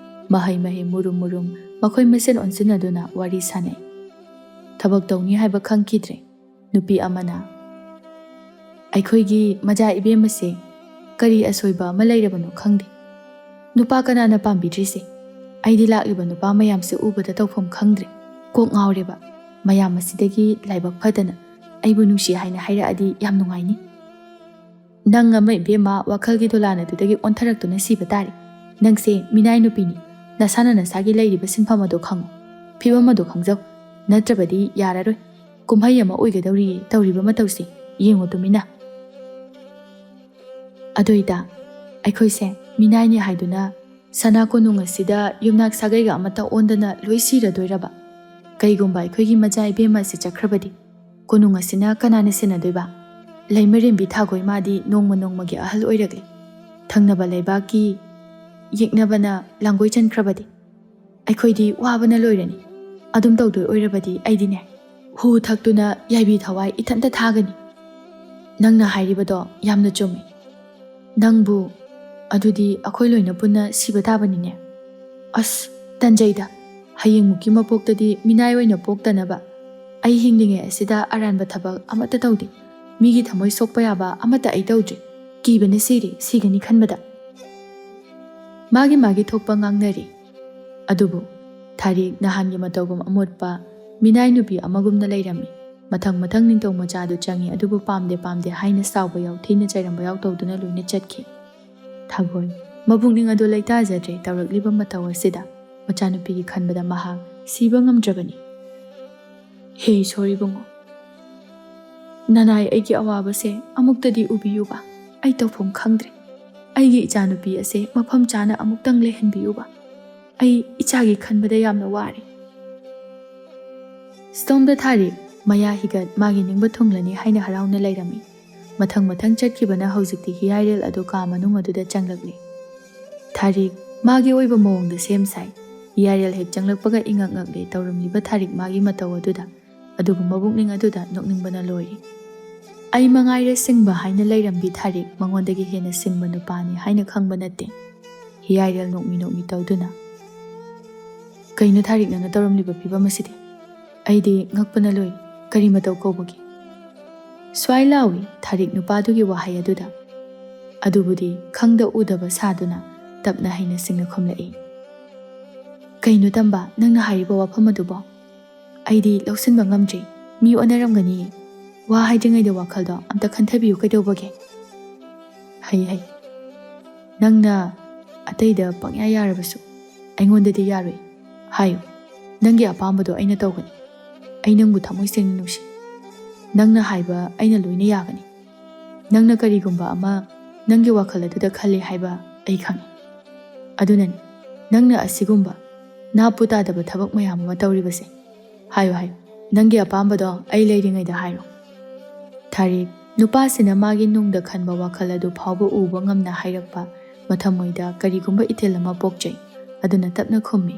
ꯃꯍꯩ ꯃꯍꯩ ꯃꯨꯔꯨꯝ ꯃꯨꯔꯨꯝ ꯃꯈꯣꯏ ꯃꯁꯦꯟ ꯑꯣꯟꯁꯤꯟꯅꯗꯨꯅ ꯋꯥꯔꯤ ꯁꯥꯅꯩ꯫ ꯊꯕꯛ ꯇꯧꯅꯤ ꯍꯥꯏꯕ ꯈꯪꯈꯤꯗ꯭ꯔꯦ꯫ ꯅꯨꯄꯤ ꯑꯃꯅ, "ꯑꯩꯈꯣꯏꯒꯤ ꯃꯖꯥ ꯏꯕꯦꯝ ꯑꯁꯦ ꯀꯔꯤ ꯑꯁꯣꯏꯕ ꯑꯃ ꯂꯩꯔꯕꯅꯣ ꯈꯪꯗꯦ꯫ ꯅꯨꯄꯥ ꯀꯅꯥꯅ ꯄꯥꯝꯕꯤꯗ꯭ꯔꯤꯁꯦ? ꯑꯩꯗꯤ ꯂꯥꯛꯂꯤꯕ ꯅꯨꯄꯥ ꯃꯌꯥꯝꯁꯦ ꯎꯕꯗ ꯇꯧꯐꯝ ꯈꯪꯗ꯭ꯔꯦ꯫ ꯀꯣꯛ ꯉꯥꯎꯔꯦꯕ꯫ ꯃꯌꯥꯝ ꯑꯁꯤꯗꯒꯤ ꯂꯥꯏꯕꯛ ꯐꯗꯅ ꯑꯩꯕꯨ ꯅꯨꯡꯁꯤ ꯍꯥꯏꯅ ꯍꯥꯏꯔꯛꯑꯗꯤ ꯌꯥꯝ ꯅꯨꯡꯉꯥꯏꯅꯤ꯫ ꯅꯪ ꯑꯃ ꯏꯕꯦꯝꯃ, ꯋꯥꯈꯜꯒꯤ ꯗꯣꯂꯥꯟ ꯑꯗꯨꯗꯒꯤ ꯑꯣꯟꯊꯔꯛꯇꯨꯅ ꯁꯤꯕ ꯇꯥꯔꯦ꯫ ꯅꯪꯁꯦ ꯃꯤꯅꯥꯏ ꯅꯨꯄꯤꯅꯤ꯫ ꯅꯁꯥꯅ ꯅꯁꯥꯒꯤ ꯂꯩꯔꯤꯕ ꯁꯤꯟꯐꯝ ꯑꯗꯣ ꯈꯪꯉꯨ, ꯐꯤꯕꯝ ꯑꯗꯣ ꯈꯪꯖꯧ꯫ ꯅꯠꯇ꯭ꯔꯕꯗꯤ ꯌꯥꯔꯔꯣꯏ꯫ ꯀꯨꯝꯍꯩ ꯑꯃ ꯑꯣꯏꯒꯗꯧꯔꯤꯌꯦ ꯇꯧꯔꯤꯕ ꯃꯇꯧꯁꯦ꯫ ꯌꯦꯡꯉꯨ ꯇꯨꯃꯤꯟꯅ꯫ ꯑꯗꯨꯏꯗ ꯑꯩꯈꯣꯏꯁꯦ ꯃꯤꯅꯥꯏꯅꯤ ꯍꯥꯏꯗꯨꯅ ꯁꯅꯥ ꯀꯣꯅꯨꯡ ꯑꯁꯤꯗ ꯌꯨꯝꯅꯥꯛ ꯁꯥꯒꯩꯒ ꯑꯃꯠꯇ ꯑꯣꯟꯗꯅ ꯂꯣꯏ ꯁꯤꯔꯗꯣꯏꯔꯕ? ꯀꯩꯒꯨꯝꯕ ꯑꯩꯈꯣꯏꯒꯤ ꯃꯆꯥ ꯏꯕꯦꯝꯃ ꯑꯁꯤ ꯆꯠꯈ꯭ꯔꯕꯗꯤ ꯀꯣꯅꯨꯡ ꯑꯁꯤꯅ ꯀꯅꯥꯅ ꯁꯦꯟꯅꯗꯣꯏꯕ? ꯂꯩꯃꯔꯦꯝꯕꯤ ꯊꯥꯒꯣꯏ ꯃꯥꯗꯤ ꯅꯣꯡꯃ ꯅꯣꯡꯃꯒꯤ ꯑꯍꯜ ꯑꯣꯏꯔꯛꯂꯤ꯫ ꯊꯪꯅꯕ ꯂꯩꯕꯥꯛꯀꯤ ꯌꯦꯛꯅꯕꯅ ꯂꯥꯡꯒꯣꯏ ꯆꯟꯈ꯭ꯔꯕꯗꯤ ꯑꯩꯈꯣꯏꯗꯤ ꯋꯥꯕꯅ ꯂꯣꯏꯔꯅꯤ꯫ ꯑꯗꯨꯝ ꯇꯧꯗꯣꯏ ꯑꯣꯏꯔꯕꯗꯤ ꯑꯩꯗꯤꯅꯦ, ꯍꯨ ꯊꯛꯇꯨꯅ ꯌꯥꯏꯕꯤ ꯊꯋꯥꯏ ꯏꯊꯟꯇ ꯊꯥꯒꯅꯤ꯫ ꯅꯪꯅ ꯍꯥꯏꯔꯤꯕꯗꯣ ꯌꯥꯝꯅ ꯆꯨꯝꯃꯤ꯫ ꯅꯪꯕꯨ ꯑꯗꯨꯗꯤ ꯑꯩꯈꯣꯏ ꯂꯣꯏꯅ ꯄꯨꯟꯅ ꯁꯤꯕ ꯇꯥꯕꯅꯤꯅꯦ꯫ ꯑꯁ, ꯇꯟꯖꯩꯗ꯫ ꯍꯌꯦꯡꯃꯨꯛꯀꯤ ꯃꯄꯣꯛꯇꯗꯤ ꯃꯤꯅꯥꯏ ꯑꯣꯏꯅ ꯄꯣꯛꯇꯅꯕ ꯑꯩ ꯍꯤꯡꯂꯤꯉꯩ ꯑꯁꯤꯗ ꯑꯔꯥꯟꯕ ꯊꯕꯛ ꯑꯃꯠꯇ ꯇꯧꯗꯦ꯫ ꯃꯤꯒꯤ ꯊꯃꯣꯏ ꯁꯣꯛꯄ ꯌꯥꯕ ꯑꯃꯠꯇ ꯑꯩ ꯇꯧꯗ꯭ꯔꯤ꯫ ꯀꯤꯕꯅ ꯁꯤꯔꯦ, ꯁꯤꯒꯅꯤ ꯈꯟꯕꯗ꯫ ꯃꯥꯒꯤ ꯃꯥꯒꯤ ꯊꯣꯛꯄ ꯉꯥꯡꯅꯔꯤ꯫ ꯑꯗꯨꯕꯨ ꯊꯥꯔꯤꯛ ꯅꯍꯥꯟꯒꯤ ꯃꯇꯧꯒꯨꯝ ꯑꯃꯣꯠꯄ ꯃꯤꯅꯥꯏ ꯅꯨꯄꯤ ꯑꯃꯒꯨꯝꯅ ꯂꯩꯔꯝꯃꯤ꯫ ꯃꯊꯪ ꯃꯊꯪ ꯅꯤꯡꯊꯧ ꯃꯆꯥꯗꯨ ꯆꯪꯉꯤ, ꯑꯗꯨꯕꯨ ꯄꯥꯝꯗꯦ ꯄꯥꯝꯗꯦ ꯍꯥꯏꯅ ꯁꯥꯎꯕ ꯌꯥꯎ, ꯊꯤꯅ ꯆꯩꯔꯝꯕ ꯌꯥꯎ ꯇꯧꯗꯨꯅ ꯂꯣꯏꯅ ꯆꯠꯈꯤ꯫ ꯊꯥꯒꯣꯏ ꯃꯄꯨꯛꯅꯤꯡ ꯑꯗꯨ ꯂꯩꯇꯥꯖꯗ꯭ꯔꯦ꯫ ꯇꯧꯔꯛꯂꯤꯕ ꯃꯇꯧ ꯑꯁꯤꯗ ꯃꯆꯥꯅꯨꯄꯤꯒꯤ ꯈꯟꯕꯗ ꯃꯍꯥꯛ ꯁꯤꯕ ꯉꯝꯗ꯭ꯔꯕꯅꯤ꯫ ꯍꯦ ꯏꯁꯣꯔ ꯏꯕꯨꯡꯉꯣ, ꯅꯅꯥꯏ ꯑꯩꯒꯤ ꯑꯋꯥꯕꯁꯦ ꯑꯃꯨꯛꯇꯗꯤ ꯎꯕꯤꯌꯨꯕ꯫ ꯑꯩ ꯇꯧꯐꯝ ꯈꯪꯗ꯭ꯔꯦ꯫ ꯑꯩꯒꯤ ꯏꯆꯥꯅꯨꯄꯤ ꯑꯁꯦ ꯃꯐꯝ ꯆꯥꯅ ꯑꯃꯨꯛꯇꯪ ꯂꯩꯍꯟꯕꯤꯌꯨꯕ꯫ ꯑꯩ ꯏꯆꯥꯒꯤ ꯈꯟꯕꯗ ꯌꯥꯝꯅ ꯋꯥꯔꯦ꯫ ꯁꯣꯝꯗ ꯊꯥꯔꯤꯛ ꯃꯌꯥ ꯍꯤꯒꯠ ꯃꯥꯒꯤ ꯅꯤꯡꯕ ꯊꯨꯡꯂꯅꯤ ꯍꯥꯏꯅ ꯍꯔꯥꯎꯅ ꯂꯩꯔꯝꯃꯤ꯫ ꯃꯊꯪ ꯃꯊꯪ ꯆꯠꯈꯤꯕꯅ ꯍꯧꯖꯤꯛꯇꯤ ꯍꯤꯌꯥꯏꯔꯦꯜ ꯑꯗꯨ ꯀꯥ ꯃꯅꯨꯡ ꯑꯗꯨꯗ ꯆꯪꯂꯛꯂꯦ꯫ ꯊꯥꯔꯤꯛ ꯃꯥꯒꯤ ꯑꯣꯏꯕ ꯃꯑꯣꯡꯗ ꯁꯦꯝ ꯁꯥꯏ꯫ ꯍꯤꯌꯥꯏꯔꯦꯜ ꯍꯦꯛ ꯆꯪꯂꯛꯄꯒ ꯏꯉꯛ ꯉꯛꯂꯦ ꯇꯧꯔꯝꯂꯤꯕ ꯊꯥꯔꯤꯛ ꯃꯥꯒꯤ ꯃꯇꯧ ꯑꯗꯨꯗ꯫ ꯑꯗꯨꯕꯨ ꯃꯕꯨꯛꯅꯤꯡ ꯑꯗꯨꯗ ꯅꯣꯛꯅꯤꯡꯕꯅ ꯂꯣꯏꯔꯤ꯫ ꯑꯩ ꯃꯉꯥꯏꯔꯦ ꯁꯤꯡꯕ ꯍꯥꯏꯅ ꯂꯩꯔꯝꯕꯤ ꯊꯥꯔꯤꯛ ꯃꯉꯣꯟꯗꯒꯤ ꯍꯦꯟꯅ ꯁꯤꯡꯕ ꯅꯨꯄꯥꯅꯤ ꯍꯥꯏꯅ ꯈꯪꯕ ꯅꯠꯇꯦ꯫ ꯍꯤꯌꯥꯏꯔꯦꯜ ꯅꯣꯛꯃꯤ ꯅꯣꯛꯃꯤ ꯇꯧꯗꯨꯅ, "ꯀꯩꯅꯣ ꯊꯥꯔꯤꯛ, ꯅꯪꯅ ꯇꯧꯔꯝꯂꯤꯕ ꯐꯤꯕꯝ ꯑꯁꯤꯗꯤ? ꯑꯩꯗꯤ ꯉꯛꯄꯅ ꯂꯣꯏꯔꯦ꯫ "ꯀꯔꯤ ꯃꯇꯧ ꯀꯧꯕꯒꯦ?" ꯁ꯭ꯋꯥꯏ ꯂꯥꯎꯏ ꯊꯥꯔꯤꯛ ꯅꯨꯄꯥꯗꯨꯒꯤ ꯋꯥꯍꯩ ꯑꯗꯨꯗ꯫ ꯑꯗꯨꯕꯨꯗꯤ ꯈꯪꯗ ꯎꯗꯕ ꯁꯥꯗꯨꯅ ꯇꯞꯅ ꯍꯩꯅ ꯁꯤꯡꯅ ꯈꯨꯝꯂꯛꯏ꯫ "ꯀꯩꯅꯣ ꯇꯝꯕ, ꯅꯪꯅ ꯍꯥꯏꯔꯤꯕ ꯋꯥꯐꯝ ꯑꯗꯨꯕꯣ? ꯑꯩꯗꯤ ꯂꯧꯁꯤꯟꯕ ꯉꯝꯗ꯭ꯔꯦ꯫ ꯃꯤ ꯑꯣꯟꯅꯔꯝꯒꯅꯤꯌꯦ꯫ ꯋꯥ ꯍꯥꯏꯗ꯭ꯔꯤꯉꯩꯗ ꯋꯥꯈꯜꯗꯣ ꯑꯝꯇ ꯈꯟꯊꯕꯤꯌꯨ ꯀꯩꯗꯧꯕꯒꯦ?" "ꯍꯩ ꯍꯩ꯫ ꯅꯪꯅ ꯑꯇꯩꯗ ꯄꯪꯌꯥ ꯌꯥꯔꯕꯁꯨ ꯑꯩꯉꯣꯟꯗꯗꯤ ꯌꯥꯔꯣꯏ꯫ ꯍꯥꯏꯌꯨ, ꯅꯪꯒꯤ ꯑꯄꯥꯝꯕꯗꯣ ꯑꯩꯅ ꯇꯧꯒꯅꯤ꯫ ꯑꯩ ꯅꯪꯕꯨ ꯊꯃꯣꯏ ꯁꯦꯡꯅ ꯅꯨꯡꯁꯤ꯫ ꯅꯪꯅ ꯍꯥꯏꯕ ꯑꯩꯅ ꯂꯣꯏꯅ ꯌꯥꯒꯅꯤ꯫ ꯅꯪꯅ ꯀꯔꯤꯒꯨꯝꯕ ꯑꯃ ꯅꯪꯒꯤ ꯋꯥꯈꯜ ꯑꯗꯨꯗ ꯈꯜꯂꯤ ꯍꯥꯏꯕ ꯑꯩ ꯈꯪꯏ꯫ ꯑꯗꯨꯅꯅꯤ ꯅꯪꯅ ꯑꯁꯤꯒꯨꯝꯕ ꯅꯥꯞꯄꯨ ꯇꯥꯗꯕ ꯊꯕꯛ ꯃꯌꯥꯝ ꯑꯃ ꯇꯧꯔꯤꯕꯁꯦ꯫ ꯍꯥꯏꯌꯨ ꯍꯥꯏꯌꯨ, ꯅꯪꯒꯤ ꯑꯄꯥꯝꯕꯗꯣ ꯑꯩ ꯂꯩꯔꯤꯉꯩꯗ ꯍꯥꯏꯔꯣ꯫" ꯊꯥꯔꯤꯛ ꯅꯨꯄꯥꯁꯤꯅ ꯃꯥꯒꯤ ꯅꯨꯡꯗ ꯈꯟꯕ ꯋꯥꯈꯜ ꯑꯗꯨ ꯐꯥꯎꯕ ꯎꯕ ꯉꯝꯅ ꯍꯥꯏꯔꯛꯄ ꯃꯊꯃꯣꯏꯗ ꯀꯔꯤꯒꯨꯝꯕ ꯏꯊꯤꯜ ꯑꯃ ꯄꯣꯛꯆꯩ꯫ ꯑꯗꯨꯅ ꯇꯞꯅ ꯈꯨꯝꯃꯤ,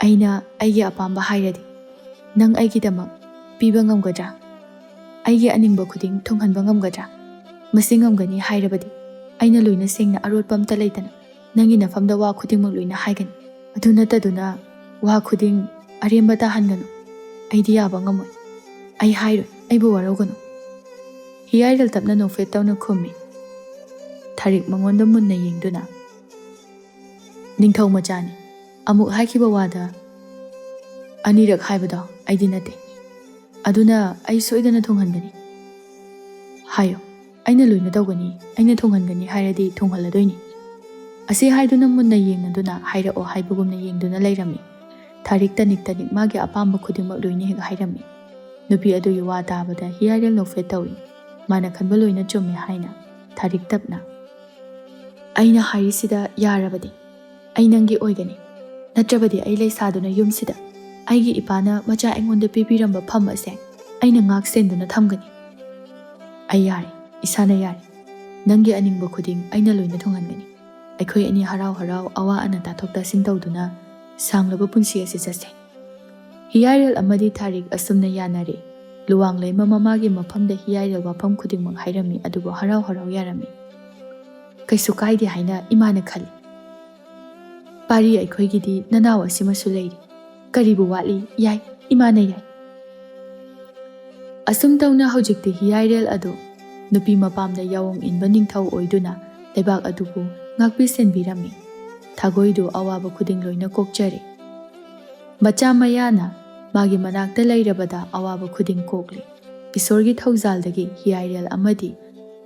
"ꯑꯩꯅ ꯑꯩꯒꯤ ꯑꯄꯥꯝꯕ ꯍꯥꯏꯔꯗꯤ ꯅꯪ ꯑꯩꯒꯤꯗꯃꯛ ꯄꯤꯕ ꯉꯝꯒꯗ꯭ꯔꯥ? ꯑꯩꯒꯤ ꯑꯅꯤꯡꯕ ꯈꯨꯗꯤꯡ ꯊꯨꯡꯍꯟꯕ ꯉꯝꯒꯗ꯭ꯔꯥ? ꯃꯁꯤ ꯉꯝꯒꯅꯤ ꯍꯥꯏꯔꯕꯗꯤ ꯑꯩꯅ ꯂꯣꯏꯅ ꯁꯦꯡꯅ ꯑꯔꯣꯠꯄ ꯑꯝꯇ ꯂꯩꯇꯅ ꯅꯪꯒꯤ ꯅꯐꯝꯗ ꯋꯥ ꯈꯨꯗꯤꯡꯃꯛ ꯂꯣꯏꯅ ꯍꯥꯏꯒꯅꯤ꯫ ꯑꯗꯨ ꯅꯠꯇꯗꯨꯅ ꯋꯥ ꯈꯨꯗꯤꯡ ꯑꯔꯦꯝꯕ ꯇꯥꯍꯟꯒꯅꯨ꯫ ꯑꯩꯗꯤ ꯌꯥꯕ ꯉꯝꯃꯣꯏ꯫ ꯑꯩ ꯍꯥꯏꯔꯣꯏ, ꯑꯩꯕꯨ ꯋꯥꯔꯧꯒꯅꯨ꯫" ꯍꯤꯌꯥꯏꯔꯦꯜ ꯇꯞꯅ ꯅꯣꯛꯐꯦꯠ ꯇꯧꯅ ꯈꯨꯝꯃꯤ꯫ ꯊꯥꯔꯤꯛ ꯃꯉꯣꯟꯗ ꯃꯨꯟꯅ ꯌꯦꯡꯗꯨꯅ, "ꯅꯤꯡꯊꯧ ꯃꯆꯥꯅꯤ꯫ ꯑꯃꯨꯛ ꯍꯥꯏꯈꯤꯕ ꯋꯥꯗ ꯑꯅꯤꯔꯛ ꯍꯥꯏꯕꯗꯣ ꯑꯩꯗꯤ ꯅꯠꯇꯦ꯫ ꯑꯗꯨꯅ ꯑꯩ ꯁꯣꯏꯗꯅ ꯊꯨꯡꯍꯟꯒꯅꯤ꯫ ꯍꯥꯏꯌꯣ, ꯑꯩꯅ ꯂꯣꯏꯅ ꯇꯧꯒꯅꯤ, ꯑꯩꯅ ꯊꯨꯡꯍꯟꯒꯅꯤ ꯍꯥꯏꯔꯗꯤ ꯊꯨꯡꯍꯜꯂꯗꯣꯏꯅꯤ꯫" ꯑꯁꯤ ꯍꯥꯏꯗꯨꯅ ꯃꯨꯟꯅ ꯌꯦꯡꯅꯗꯨꯅ ꯍꯥꯏꯔꯛꯑꯣ ꯍꯥꯏꯕꯒꯨꯝꯅ ꯌꯦꯡꯗꯨꯅ ꯂꯩꯔꯝꯃꯤ꯫ ꯊꯥꯔꯤꯛ ꯇꯅꯤꯛ ꯇꯅꯤꯛ ꯃꯥꯒꯤ ꯑꯄꯥꯝꯕ ꯈꯨꯗꯤꯡꯃꯛ ꯂꯣꯏꯅ ꯍꯦꯛ ꯍꯥꯏꯔꯝꯃꯤ꯫ ꯅꯨꯄꯤ ꯑꯗꯨꯒꯤ ꯋꯥ ꯇꯥꯕꯗ ꯍꯤꯌꯥꯏꯔꯦꯜ ꯅꯣꯛꯐꯦꯠ ꯇꯧꯏ꯫ ꯃꯥꯅ ꯈꯟꯕ ꯂꯣꯏꯅ ꯆꯨꯝꯃꯦ ꯍꯥꯏꯅ ꯊꯥꯔꯤꯛ ꯇꯞꯅ, "ꯑꯩꯅ ꯍꯥꯏꯔꯤꯁꯤꯗ ꯌꯥꯔꯕꯗꯤ ꯑꯩ ꯅꯪꯒꯤ ꯑꯣꯏꯒꯅꯤ꯫ ꯅꯠꯇ꯭ꯔꯕꯗꯤ ꯑꯩ ꯂꯩꯁꯥꯗꯨꯅ ꯌꯨꯝꯁꯤꯗ ꯑꯩꯒꯤ ꯏꯄꯥꯅ ꯃꯆꯥ ꯑꯩꯉꯣꯟꯗ ꯄꯤꯕꯤꯔꯝꯕ ꯐꯝ ꯑꯁꯦ ꯑꯩꯅ ꯉꯥꯛ ꯁꯦꯟꯗꯨꯅ ꯊꯝꯒꯅꯤ꯫ ꯑꯩ ꯌꯥꯔꯦ, ꯏꯁꯥꯅ ꯌꯥꯔꯦ꯫ ꯅꯪꯒꯤ ꯑꯅꯤꯡꯕ ꯈꯨꯗꯤꯡ ꯑꯩꯅ ꯂꯣꯏꯅ ꯊꯨꯡꯍꯟꯒꯅꯤ꯫ ꯑꯩꯈꯣꯏ ꯑꯅꯤ ꯍꯔꯥꯎ ꯍꯔꯥꯎ ꯑꯋꯥ ꯑꯅꯥ ꯇꯥꯊꯣꯛ ꯇꯥꯁꯤꯟ ꯇꯧꯗꯨꯅ ꯁꯥꯡꯂꯕ ꯄꯨꯟꯁꯤ ꯑꯁꯤ ꯆꯠꯁꯦ꯫" ꯍꯤꯌꯥꯏꯔꯦꯜ ꯑꯃꯗꯤ ꯊꯥꯔꯤꯛ ꯑꯁꯨꯝꯅ ꯌꯥꯅꯔꯦ꯫ ꯂꯨꯋꯥꯡꯂꯩꯃ ꯃꯃꯥꯒꯤ ꯃꯐꯝꯗ ꯍꯤꯌꯥꯏꯔꯦꯜ ꯋꯥꯐꯝ ꯈꯨꯗꯤꯡꯃꯛ ꯍꯥꯏꯔꯝꯃꯤ, ꯑꯗꯨꯕꯨ ꯍꯔꯥꯎ ꯍꯔꯥꯎ ꯌꯥꯔꯝꯃꯤ꯫ "ꯀꯩꯁꯨ ꯀꯥꯏꯗꯦ ꯍꯥꯏꯅ ꯏꯃꯥꯅ ꯈꯜꯂꯤ꯫ ꯄꯥꯔꯤ ꯑꯩꯈꯣꯏꯒꯤꯗꯤ ꯅꯅꯥꯎ ꯑꯁꯤꯃꯁꯨ ꯂꯩꯔꯤ꯫ "ꯀꯔꯤꯕꯨ ꯋꯥꯠꯂꯤ? ꯌꯥꯏ, ꯏꯃꯥꯅ ꯌꯥꯏ"꯫ ꯑꯁꯨꯝ ꯇꯧꯅ ꯍꯧꯖꯤꯛꯇꯤ ꯍꯤꯌꯥꯏꯔꯦꯜ ꯑꯗꯨ ꯅꯨꯄꯤ ꯃꯄꯥꯝꯗ ꯌꯥꯑꯣꯡ ꯏꯟꯕ ꯅꯤꯡꯊꯧ ꯑꯣꯏꯗꯨꯅ ꯂꯩꯕꯥꯛ ꯑꯗꯨꯕꯨ ꯉꯥꯛꯄꯤ ꯁꯦꯟꯕꯤꯔꯝꯃꯤ꯫ ꯊꯥꯒꯣꯏꯗꯨ ꯑꯋꯥꯕ ꯈꯨꯗꯤꯡ ꯂꯣꯏꯅ ꯀꯣꯛꯆꯔꯦ꯫ ꯃꯆꯥ ꯃꯌꯥꯅ ꯃꯥꯒꯤ ꯃꯅꯥꯛꯇ ꯂꯩꯔꯕꯗ ꯑꯋꯥꯕ ꯈꯨꯗꯤꯡ ꯀꯣꯛꯂꯤ꯫ ꯏꯁꯣꯔꯒꯤ ꯊꯧꯖꯥꯜꯗꯒꯤ ꯍꯤꯌꯥꯏꯔꯦꯜ ꯑꯃꯗꯤ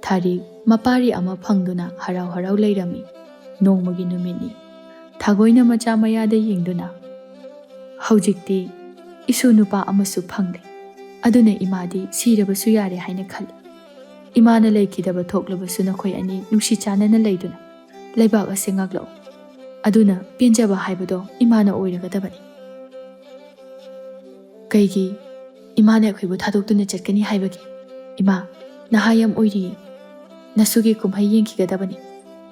ꯊꯥꯔꯤꯛ ꯃꯄꯥꯔꯤ ꯑꯃ ꯐꯪꯗꯨꯅ ꯍꯔꯥꯎ ꯍꯔꯥꯎ ꯂꯩꯔꯝꯃꯤ꯫ ꯅꯣꯡꯃꯒꯤ ꯅꯨꯃꯤꯠꯅꯤ꯫ ꯊꯥꯒꯣꯏꯅ ꯃꯆꯥ ꯃꯌꯥꯗ ꯌꯦꯡꯗꯨꯅ, "ꯍꯧꯖꯤꯛꯇꯤ ꯏꯁꯨ ꯅꯨꯄꯥ ꯑꯃꯁꯨ ꯐꯪꯂꯦ꯫ ꯑꯗꯨꯅ ꯏꯃꯥꯗꯤ ꯁꯤꯔꯕꯁꯨ ꯌꯥꯔꯦ ꯍꯥꯏꯅ ꯈꯜꯂꯤ꯫ ꯏꯃꯥꯅ ꯂꯩꯈꯤꯗꯕ ꯊꯣꯛꯂꯕꯁꯨ ꯅꯈꯣꯏ ꯑꯅꯤ ꯅꯨꯡꯁꯤ ꯆꯥꯟꯅꯅ ꯂꯩꯗꯨꯅ ꯂꯩꯕꯥꯛ ꯑꯁꯤ ꯉꯥꯛꯂꯛꯎ꯫ ꯑꯗꯨꯅ ꯄꯦꯟꯖꯕ ꯍꯥꯏꯕꯗꯣ ꯏꯃꯥꯅ ꯑꯣꯏꯔꯒꯗꯕꯅꯤ"꯫ "ꯀꯩꯒꯤ ꯏꯃꯥꯅ ꯑꯩꯈꯣꯏꯕꯨ ꯊꯥꯗꯣꯛꯇꯨꯅ ꯆꯠꯀꯅꯤ ꯍꯥꯏꯕꯒꯦ? ꯏꯃꯥ, ꯅꯍꯥ ꯌꯥꯝ ꯑꯣꯏꯔꯤꯌꯦ꯫ ꯅꯁꯨꯒꯤ ꯀꯨꯝꯍꯩ ꯌꯦꯡꯈꯤꯒꯗꯕꯅꯤ꯫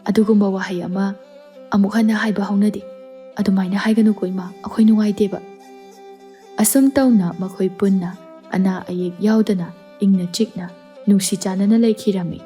ꯑꯗꯨꯒꯨꯝꯕ ꯋꯥꯍꯩ ꯑꯃ ꯑꯃꯨꯛ ꯍꯟꯅ ꯍꯥꯏꯕ ꯍꯧꯅꯗꯦ꯫ ꯑꯗꯨꯃꯥꯏꯅ ꯍꯥꯏꯒꯅꯨꯀꯣ ꯏꯃꯥ, ꯑꯩꯈꯣꯏ ꯅꯨꯡꯉꯥꯏꯇꯦꯕ"꯫ ꯑꯁꯨꯝ ꯇꯧꯅ ꯃꯈꯣꯏ ꯄꯨꯟꯅ ꯑꯅꯥ ꯑꯌꯦꯛ ꯌꯥꯎꯗꯅ ꯏꯪꯅ ꯆꯤꯛꯅ ꯅꯨꯡꯁꯤ ꯆꯥꯟꯅꯅ ꯂꯩꯈꯤꯔꯝꯃꯤ꯫